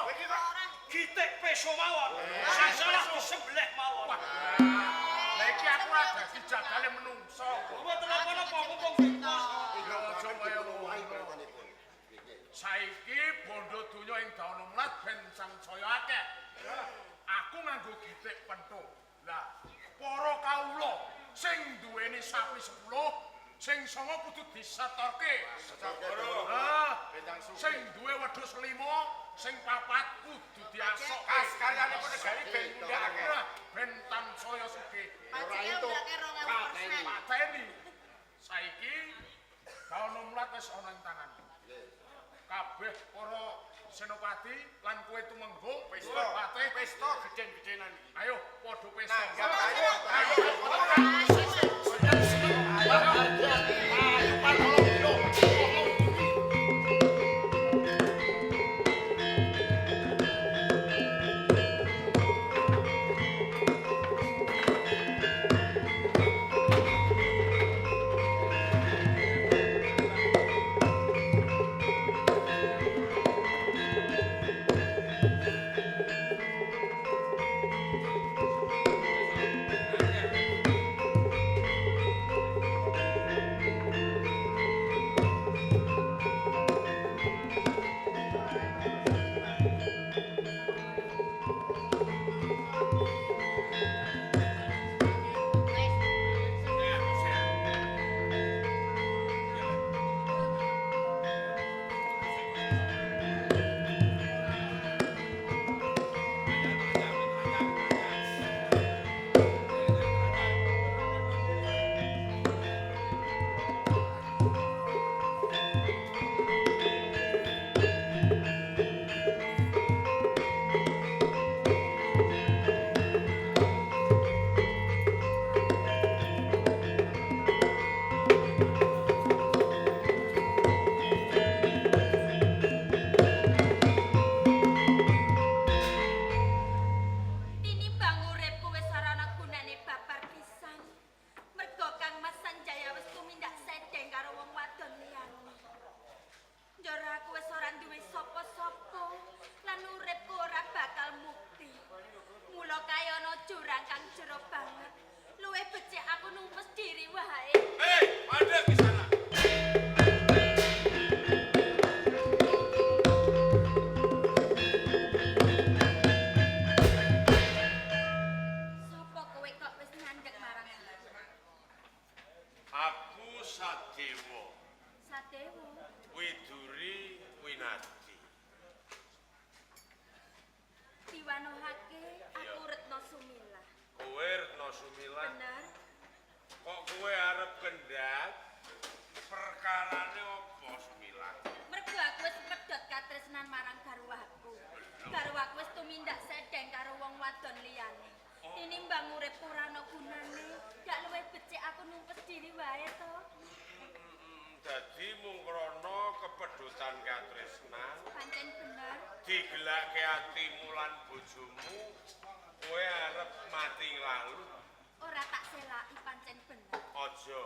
Gitik peso mawon. Sing salah disembelih mawon.
Lah iki aku ora dadi jagale menungso.
Mboten napa-napa mumpung bebas.
Ya aja kaya ngono. Saiki bondo donya ing Dahana Mulat ben sangsaya akeh. Aku nganggo gitik pentho. Lah, para kawula sing duweni sapi 10, sing 9 kudu disetorke. Ah, sing duwe wedhus 5, sing 4 kudu diasokke.
Kas karyanipun negari ben mundhakake.
Ben tansaya sugih.
Ora itu. 2000%.
Pateni. Saiki Dahana Mulat wis ana ing tanganku. Kabeh para senopati lan kowe tumenggung
pesta
patih
pesta gedhen-gedhenan iki.
Ayo padha pesta.
Nanggap ayo. Ayo.
Tinimbang uripku wis ora ana gunane babar pisan. Mergo Kang Mas Sanjaya wis tumindak sendeng karo wong wadon liyane. Njara aku wis ora duwe sapa-sapa lan uripku ora bakal mukti. Mula kaya ana jurang kang jero banget. Luwih becik aku numpes diri wae.
Hei, mandek di sana.
Sapa kowe kok wis nyandhek marang aku?
Aku Sadewa,
Sadewa.
Widuri Winadi.
Diwanohake aku Retno Sumilah.
Kowe Retno Sumilah,
Bener.
kok kowe arep kendhat? Perkarane apa Sumilah?
Mergo aku wis pedhot katresnan marang garwaku. Garwaku wis tumindak sedeng karo wong wadon liyane. Tinimbang uripku ora ana gunane, gak luwih becik aku numpes diri wae to.
Dadi mung krana kepedhotan katresnan,
Pancen bener.
digelake atimu lan bojomu, kowe arep mati nglalu.
Ora tak selaki pancen bener.
Aja.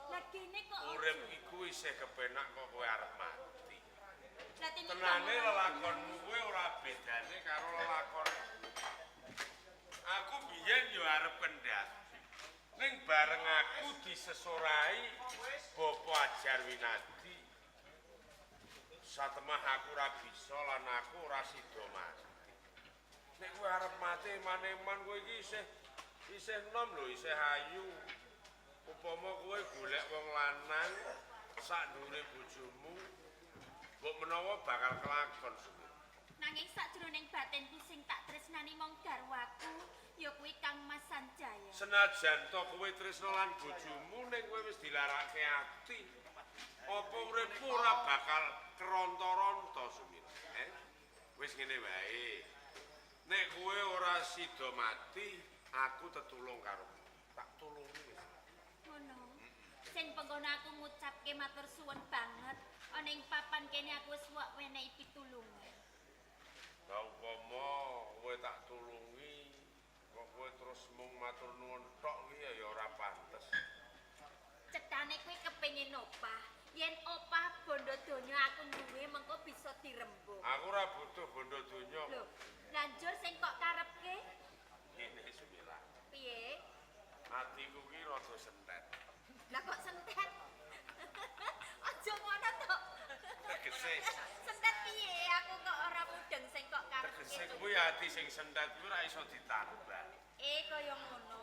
Lah kene kok
Urip iku isih kepenak kok kowe arep mati.
Lah tinimbang
Tenane
ora
lelakonmu kowe ora bedane karo lelakonku. Aku biyen yo arep kendhat. Ning bareng aku disesorai Bapak Ajar Winadi. Satemah aku ora bisa lan aku ora sida mati. Nek kowe arep mati eman-eman kowe iki isih isih nom lho, isih ayu. Upama kowe golek wong lanang sak ndure bojomu, mbok menawa bakal kelakon Sumira.
Nanging sakjroning batinku sing tak tresnani mung garwaku ya kuwi Kang Mas Sanjaya.
Senajan to kowe tresna lan bojomu ning kowe wis dilarake ati. Apa uripmu ora bakal keronto-ronto Sumira? Eh? Wis ngene wae. Nek kowe ora sida mati, aku tetulung karo kowe. Tak tulungi wis.
Ngono. Sing pengkono aku ngucapke matur suwun banget. Ana ing papan kene aku wis wak wenehi pitulungan.
Lah upama kowe tak tulungi, kok kowe terus mung matur nuwun tok kuwi ya ora pantes.
Cetane kuwi kepengin opah. Yen opah bondo donya aku duwe mengko bisa dirembuk.
Aku ora butuh bondo donya.
Lho, lanjur sing kok karepke?
Ngene Sumira.
Piye?
Atiku ki rada sentet.
Lah kok sentet? Aja ngono to.
Tegese.
Sentet piye? Aku kok ora mudeng sing kok karepke.
Tegese kuwi ati sing sentet kuwi ora iso ditambal.
Eh kaya ngono.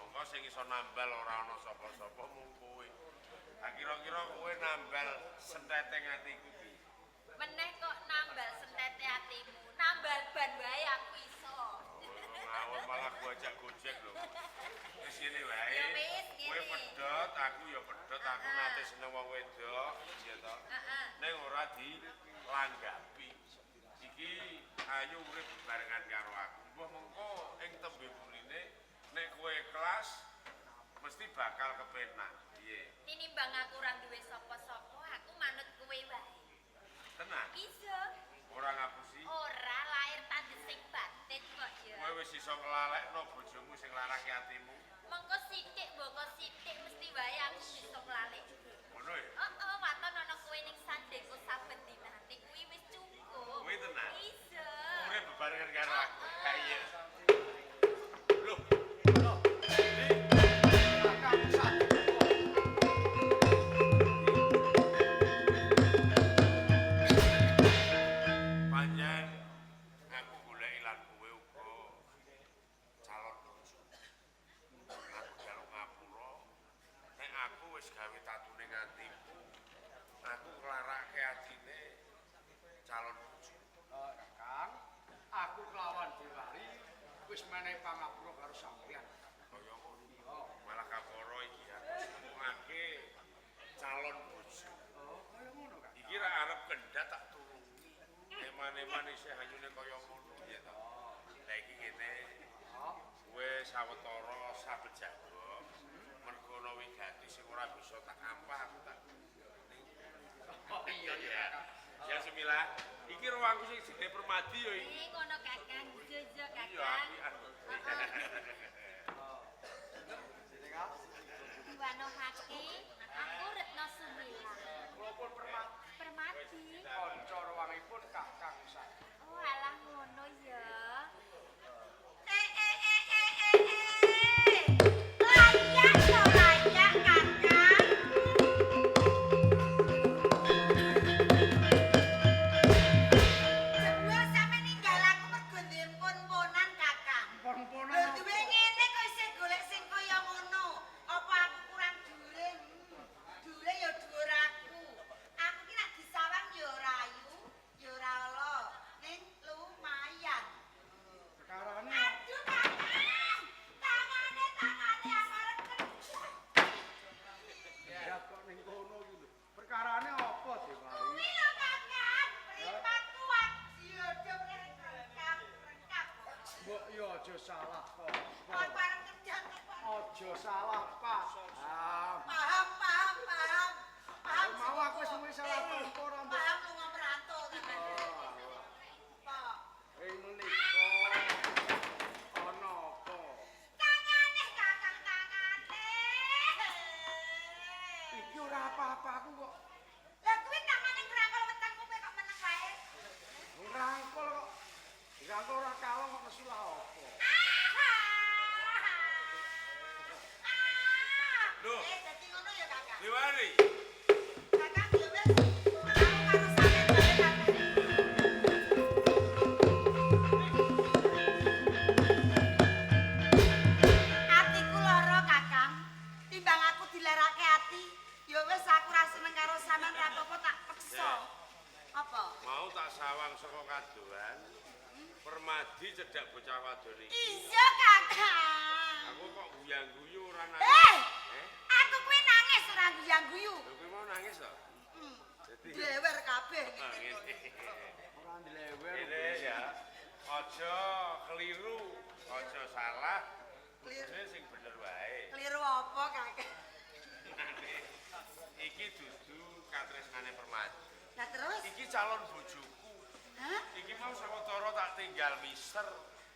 Monggo sing iso nambal ora ana sapa-sapa mung kowe. Ha kira-kira kowe nambal sentete atiku piye?
Meneh kok nambal sentete atimu. Nambal ban wae aku iso.
Ngawur malah gua ajak gojek lho. Wis ngene wae.
Ya wis, ngene.
Kowe pedhot, aku ya pedhot, aku nate seneng wong wedok, ya to.
Heeh.
Ning ora dilanggapi. Iki ayo urip bebarengan karo aku. Mbah mengko ing tembe burine nek kowe ikhlas mesti bakal kepenak. Piye?
Tinimbang aku ora duwe sapa-sapa, aku manut kowe wae.
Tenan?
Bisa.
Ora ngapusi?
Ora lahir tandesing batin kok ya.
Kowe wis iso nglalekno bojomu sing larake atimu.
Mengko sithik mboko sithik mesti wae aku bisa nglalek.
Ngono ya?
Heeh, waton ana kowe ning sandingku saben dinane kuwi wis cukup.
Kuwi tenan?
Iya.
Urip bebarengan karo aku. Ha iya. Loh,
Kakang Saduka.
Panjen aku goleki lan kowe uga calon bojo. Aku njaluk ngapura. Nek aku wis gawe tatune atimu, aku nglarake atine calon bojo.
Kakang, aku kelawan Dewari wis menehi pangapura karo sampeyan.
Kaya ngono. Malah kaporo iki aku nemokake calon bojo.
Oh, kaya ngono, Kakang.
Iki ra arep kendhat tak tulungi. Eman-eman isih hanyune kaya ngono ya to. Lah iki ngene. Kowe sawetara sabet jago. Mergo ana wigati sing ora bisa tak ampah aku tak.
Oh iya iya.
Ya Sumila, iki ruangku sing jenenge Permadi ya iki.
Eh ngono Kakang, jojo
Iya,
Kakang.
apian.
Diwanohake aku Retno Sumila.
Kula pun Permadi.
Permadi.
Kanca ruangipun Kakang Saduka.
Oh alah ngono ya. Eh eh eh eh eh eh. Layak to layak Kakang.
Jebul sampe ninggal aku mergo duwe pon-ponan, Kakang.
Pon-ponan.
Lho duwe ngene kok isih golek sing kaya ngono. Apa aku kurang dhuwure? Dhuwure ya dhuwur aku. Aku ki nek disawang ya ora ayu, ya ora ala, ning lumayan.
Perkarane
Aduh, Kakang. Tangane tangane aku arep kerja.
ya kok ning kono iki lho. Perkarane apa Dewari?
Kuwi lho, Kakang. Mripatku wajib rekap rekap.
Mbok ya aja salah kok.
Aku arep kerja kok.
Aja salah paham.
Paham, paham, paham. Paham.
Mau aku wis mulai salah tampa ora mbok.
Paham lunga merantau tenan. Pak.
Ing menika ana apa?
Tangane Kakang, tangane.
Iki ora apa-apa aku kok
Lah kuwi tangane ngrangkul wetengku kowe kok meneng wae.
ngrangkul kok. Ngrangkul ora kalong kok nesu lah apa.
Loh.
Eh, dadi ngono ya, Kakang.
Dewari.
Kakang ya wis. Aku karo sampeyan wae, Kakang. Atiku lara, Kakang. Timbang aku dilarake ati, ya wis aku ra seneng karo
saka kadohan. Permadi cedhak bocah wadon iki.
Iya, Kakang.
Aku kok guyang-guyu ora nangis.
Eh! Aku kuwi nangis ora guyang-guyu.
Lho kowe mau nangis to? Dadi
Dlewer kabeh.
Ah, ngene. Ora ndlewer. Ngene ya. Aja keliru, aja salah. Kudune sing bener wae.
Keliru apa, Kakang?
Iki dudu katresnane Permadi.
Lah terus?
Iki calon bojoku.
Hah?
Iki mau sawetara tak tinggal miser.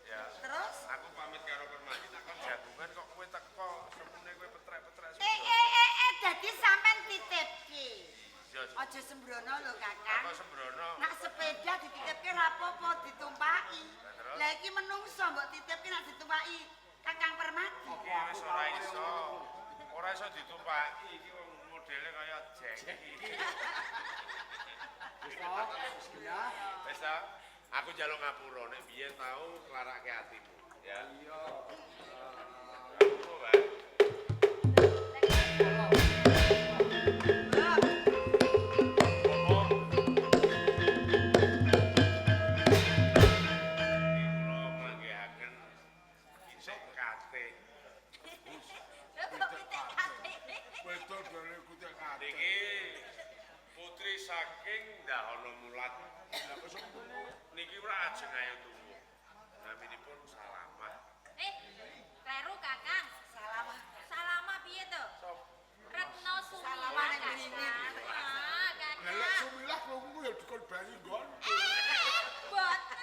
Ya.
Terus?
Aku pamit karo Permadi tak kon jagungan kok kowe teko, semune kowe petrek-petrek.
Eh, dadi sampean titipke.
Iya.
Aja sembrono lho, Kakang.
Apa sembrono?
Nak sepeda dititipke ra apa-apa ditumpaki.
Terus?
Lah iki menungso mbok titipke nak ditumpaki Kakang Permadi.
Iki wis ora iso. Ora iso ditumpaki iki wong modele kaya jengki.
Wis to, wis genah.
Wis ta? Aku njaluk ngapura nek biyen tau nglarake atimu, ya.
Iya.
Ngapura wae. Iki kula manggihaken pitik kate.
Lho kok pitik kate?
Beda dari kutik kate.
Niki putri saking Dahana Mulat. Niki ora ajeng ayo tuwa. Naminipun Salamah.
Eh, kleru Kakang.
Salamah.
Salamah piye to? Retno Sumilah.
Salamah nang Wringin.
Ah,
Lah lek
Kakang.
Sumilah krungu ya dikon bayi nggon.
Eh, boten.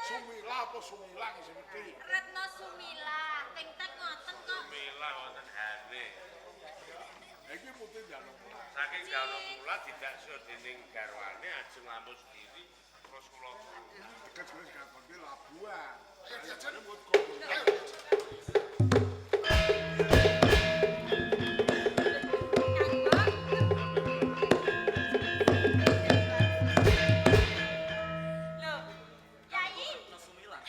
Sumilah apa Sumilah sing mesti.
Retno Sumilah, teng tek ngoten kok.
Sumilah wonten hane.
Iki putih njaluk mulat.
Saking Dahana Mulat didaksa dening garwane ajeng lampus diri terus kula turu.
Dekat wis gakon Labuan.
Ayo diajar.
Ayo diajar.
Ayo diajar.
Lho, Yai.
Retno Sumilah.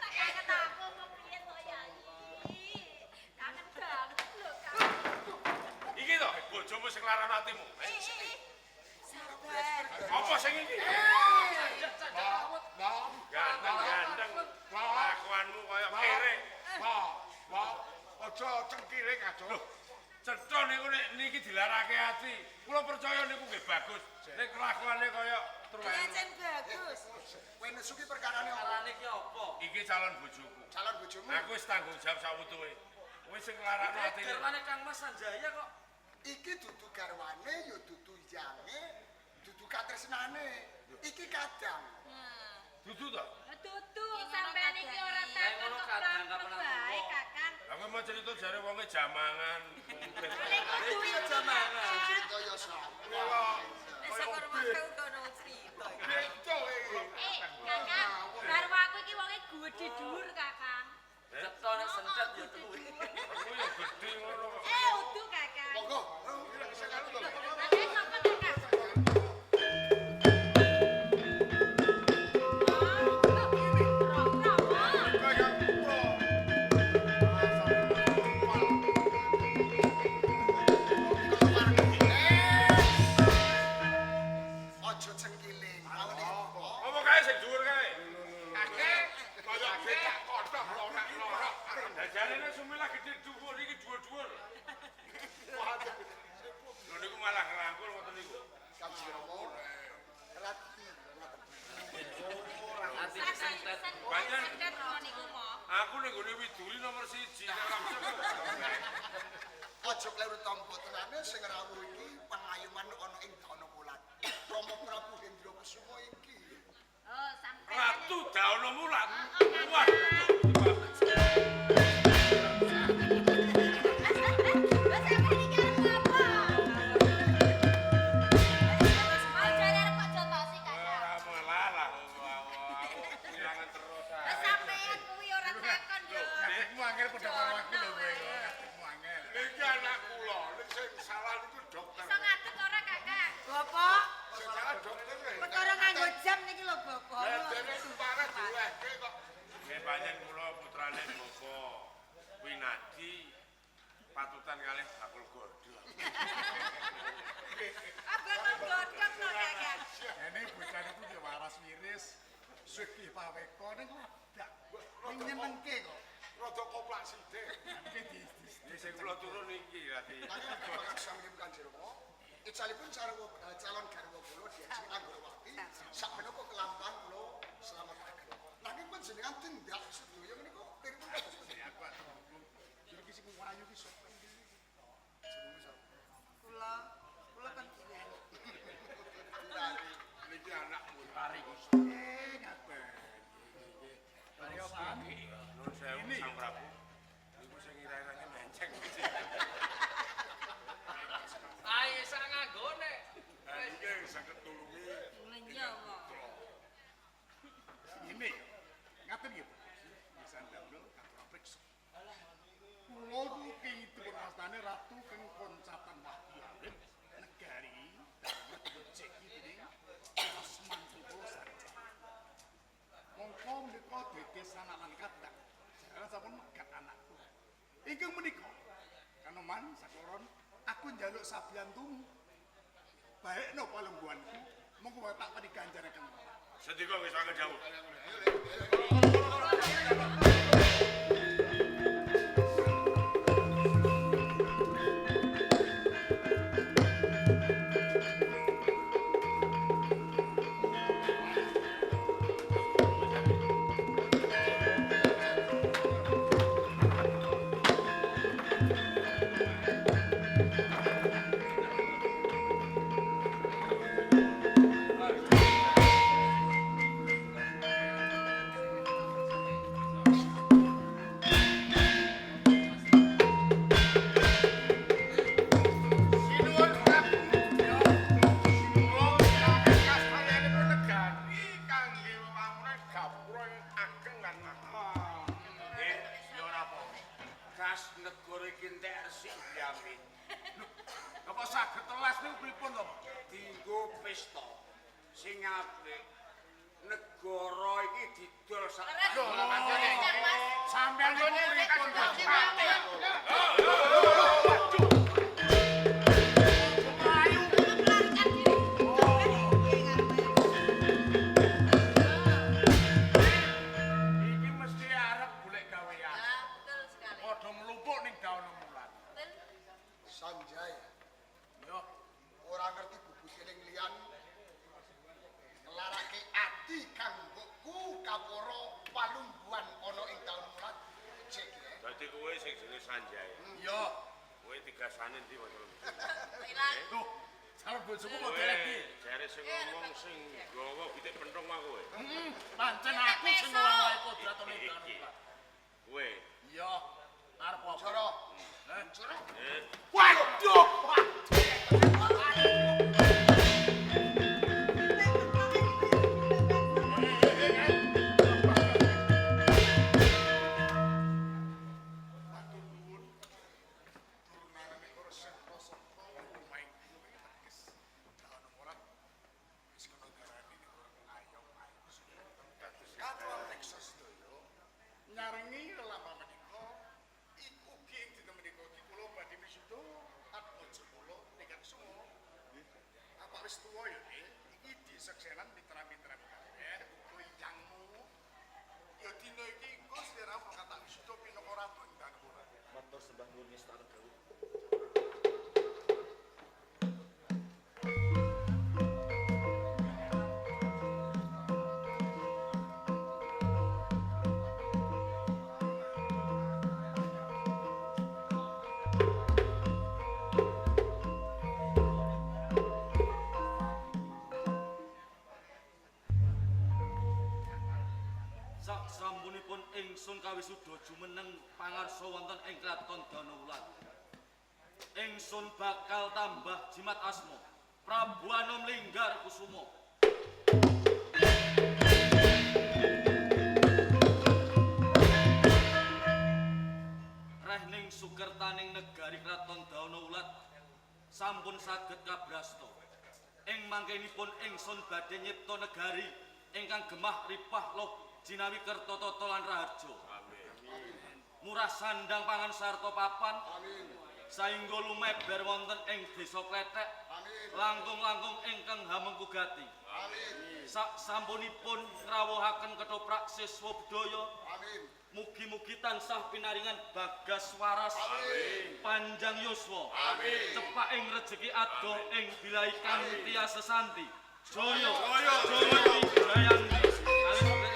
Ra kangen aku apa piye to, Yai? Kangen banget lho, Kang.
Iki to bojomu sing larang atimu.
Eh, eh, eh.
Sabar.
Apa sing iki?
Nah,
Ganteng-ganteng. Kelakuanmu kaya kere.
wah, wah, aja cengkire kaco.
Cetha niku nek niki dilarake ati. Kula percaya niku nggih bagus. Nek kelakuane kaya truwen.
Pancen bagus.
Kowe nesu ki perkarane apa?
Carane iki apa?
Iki calon bojoku.
Calon bojomu.
Aku wis tanggung jawab sawutuhe. Kowe sing nglarakno atine.
Garwane Kang Mas Sanjaya kok.
Iki dudu garwane ya dudu yange, dudu katresnane. Iki kadang.
Dudu to?
Dudu sampean iki ora
Kayak
takon
ngono
kok
kadang
plak
kapan
bae,
aku.
Kakang.
Lah kowe mau cerita jare wonge jamangan.
Lha iku
Iki
duwe
ya jamangan.
Cerita ya sapa.
Beda iki.
Eh, Kakang, garwaku iki wonge gedhe dhuwur, Kakang.
Cetha nek sentet ya tuwe.
Aku ya gedhe ngono kok.
Eh, udu Kakang.
Monggo.
Lah sapa Kakang?
Kaya putra.
Aja cengkiling. Awake apa?
Apa kae sing dhuwur kae?
Kaya becak kothok lorak-lorak.
Lah jarene Sumilah gedhe dhuwur iki dhuwur-dhuwur. Lho niku malah ngrangkul ngoten niku.
Kanjeng Rama. Rati.
Atine sentet.
Pancen
Sentet niku mo.
aku ning gone Widuri nomor 1 nek ora
Aja kleru tampa tenane sing rawuh iki pengayuman ana ing Dana Mulat. Rama Prabu Hendra Kusuma iki.
Oh, sampean.
Ratu Daono Mulat.
Heeh,
Waduh.
Lah sampean iki arep apa? Mau jare arep kok jotosi, Kakang.
Ora malah lah aku kehilangan terus
Lah
ae.
sampean kuwi ora takon yo.
Adikmu angel padha karo aku lho kowe. Adikmu angel. Niki anak kula, nek sing salah niku dokter.
Iso ngadeg ora, Kakang?
Bapak,
Sing salah dokter.
perkara nganggo jam niki lho, Bapak.
Lah dene parah diwehke kok.
Nggih pancen kula putrane Bapak Winadi patutan kalih bakul godhong.
Ah, bakul godhong to, Kakang.
Jane bocah niku ya waras wiris.
Nyenengke kok.
Rada koplak sithik.
Iki
Nggih sing kula turun iki lagi.
Nanging sampeyan Kanjeng Rama, icalipun sarwa calon garwa kula Diajeng Anggrawati sakmenika kelampahan kula slametaken. Nanging panjenengan tindak sedaya menika liripun kados pundi?
Iki sing wayu ki sapa iki?
Jenenge sapa?
Kula kula kan biyen.
Niki anakmu Tari. Ngaten.
Nuwun sewu Sang Prabu. Niku sing ira-irane menceng.
Ayo sak nganggone.
Lah niki saged nulungi.
Menyawa.
Ini ngaten nggih Pak. Bisa ndamel katur priksa. Kula niki dipun wastani Ratu keng Koncatan Wahyu Alit negari dalem dipun dening Mas mantu kula Sanjaya. Mongko menika dedes anak lan kadang. Jaran sampun megat anakku. Ingkang menika Kanoman sakloron aku njaluk sabiyantumu. Baekno palungguhanku, monggo wae tak paring ganjaraken.
Sendika wis saged jawab. Sinuwun Prabu. Kula kastayanipun negari kangge wewangunan gapura ing ageng lan maha. Nggih, ya ora apa-apa. Kas negara iki entek resik diamin.
Lho, kok saged telas niku pripun to, Pak?
Dinggo pesta sing apik. Negara iki didol sak
Lho, sampeyan niku pripun to, Pak? Iki mesti arep golek gawean.
Betul sekali.
Padha mlumpuk ning daun mulat.
Betul.
Sanjaya
Yo,
ora ngerti bubut eling liyan nglarake ati kang mbokku kapara palungguhan ana ing daun mulat cek ya.
Dadi kowe sing jenenge Sanjaya.
yo.
Kowe digasane ndi wae?
Ilang.
Loh, calon bojoku kok
Kowe
deleki.
jare sing ngomong sing gawa pitik penthung mah kowe.
Heeh, pancen aku sing nglawahi kodrat ning daun mulat.
Kowe.
Iya, arep apa?
Joro.
Eh?
Joro.
Eh,
Waduh, waduh. Matur nuwun. Turunane ora senta-senta lumaing teges. Daun mulat wis kena darani ayom ayom. Katur reksa sedaya nyarengi lelampahan menika iku ugi ing dina menika iki kula badhe wisuda atmaja kula tingkat semua. Apa wis tuwa ya, Dik? Iki diseksenan mitra-mitra kabeh uga yangmu. Ya dina iki engko sliramu bakal tak wisuda pinangka ratu ing Danapura.
Matur sembah nuwun ngestakaken dawuh. Sak sampunipun ingsun kawisuda jumeneng pangarsa wonten ing kraton Danawulan. Ingsun bakal tambah jimat asma Prabu Anom Linggar Kusuma. Rehning sukertaning negari kraton Danawulan sampun saged kabrasta. Ing mangkenipun ingsun badhe nyipta negari ingkang gemah ripah loh jinawi kerta tata lan raharja. Murah sandang pangan sarta papan.
Amin.
Saengga lumeber wonten ing desa Klethek.
Amin.
Langkung-langkung ingkang hamengku gati.
Amin.
Sak sampunipun ngrawuhaken ketoprak siswa budaya.
Amin.
Mugi-mugi tansah pinaringan bagas waras, panjang yuswa, cepak ing rejeki adoh ing bilai kanthi sesanti. Jaya, jaya, jayanti.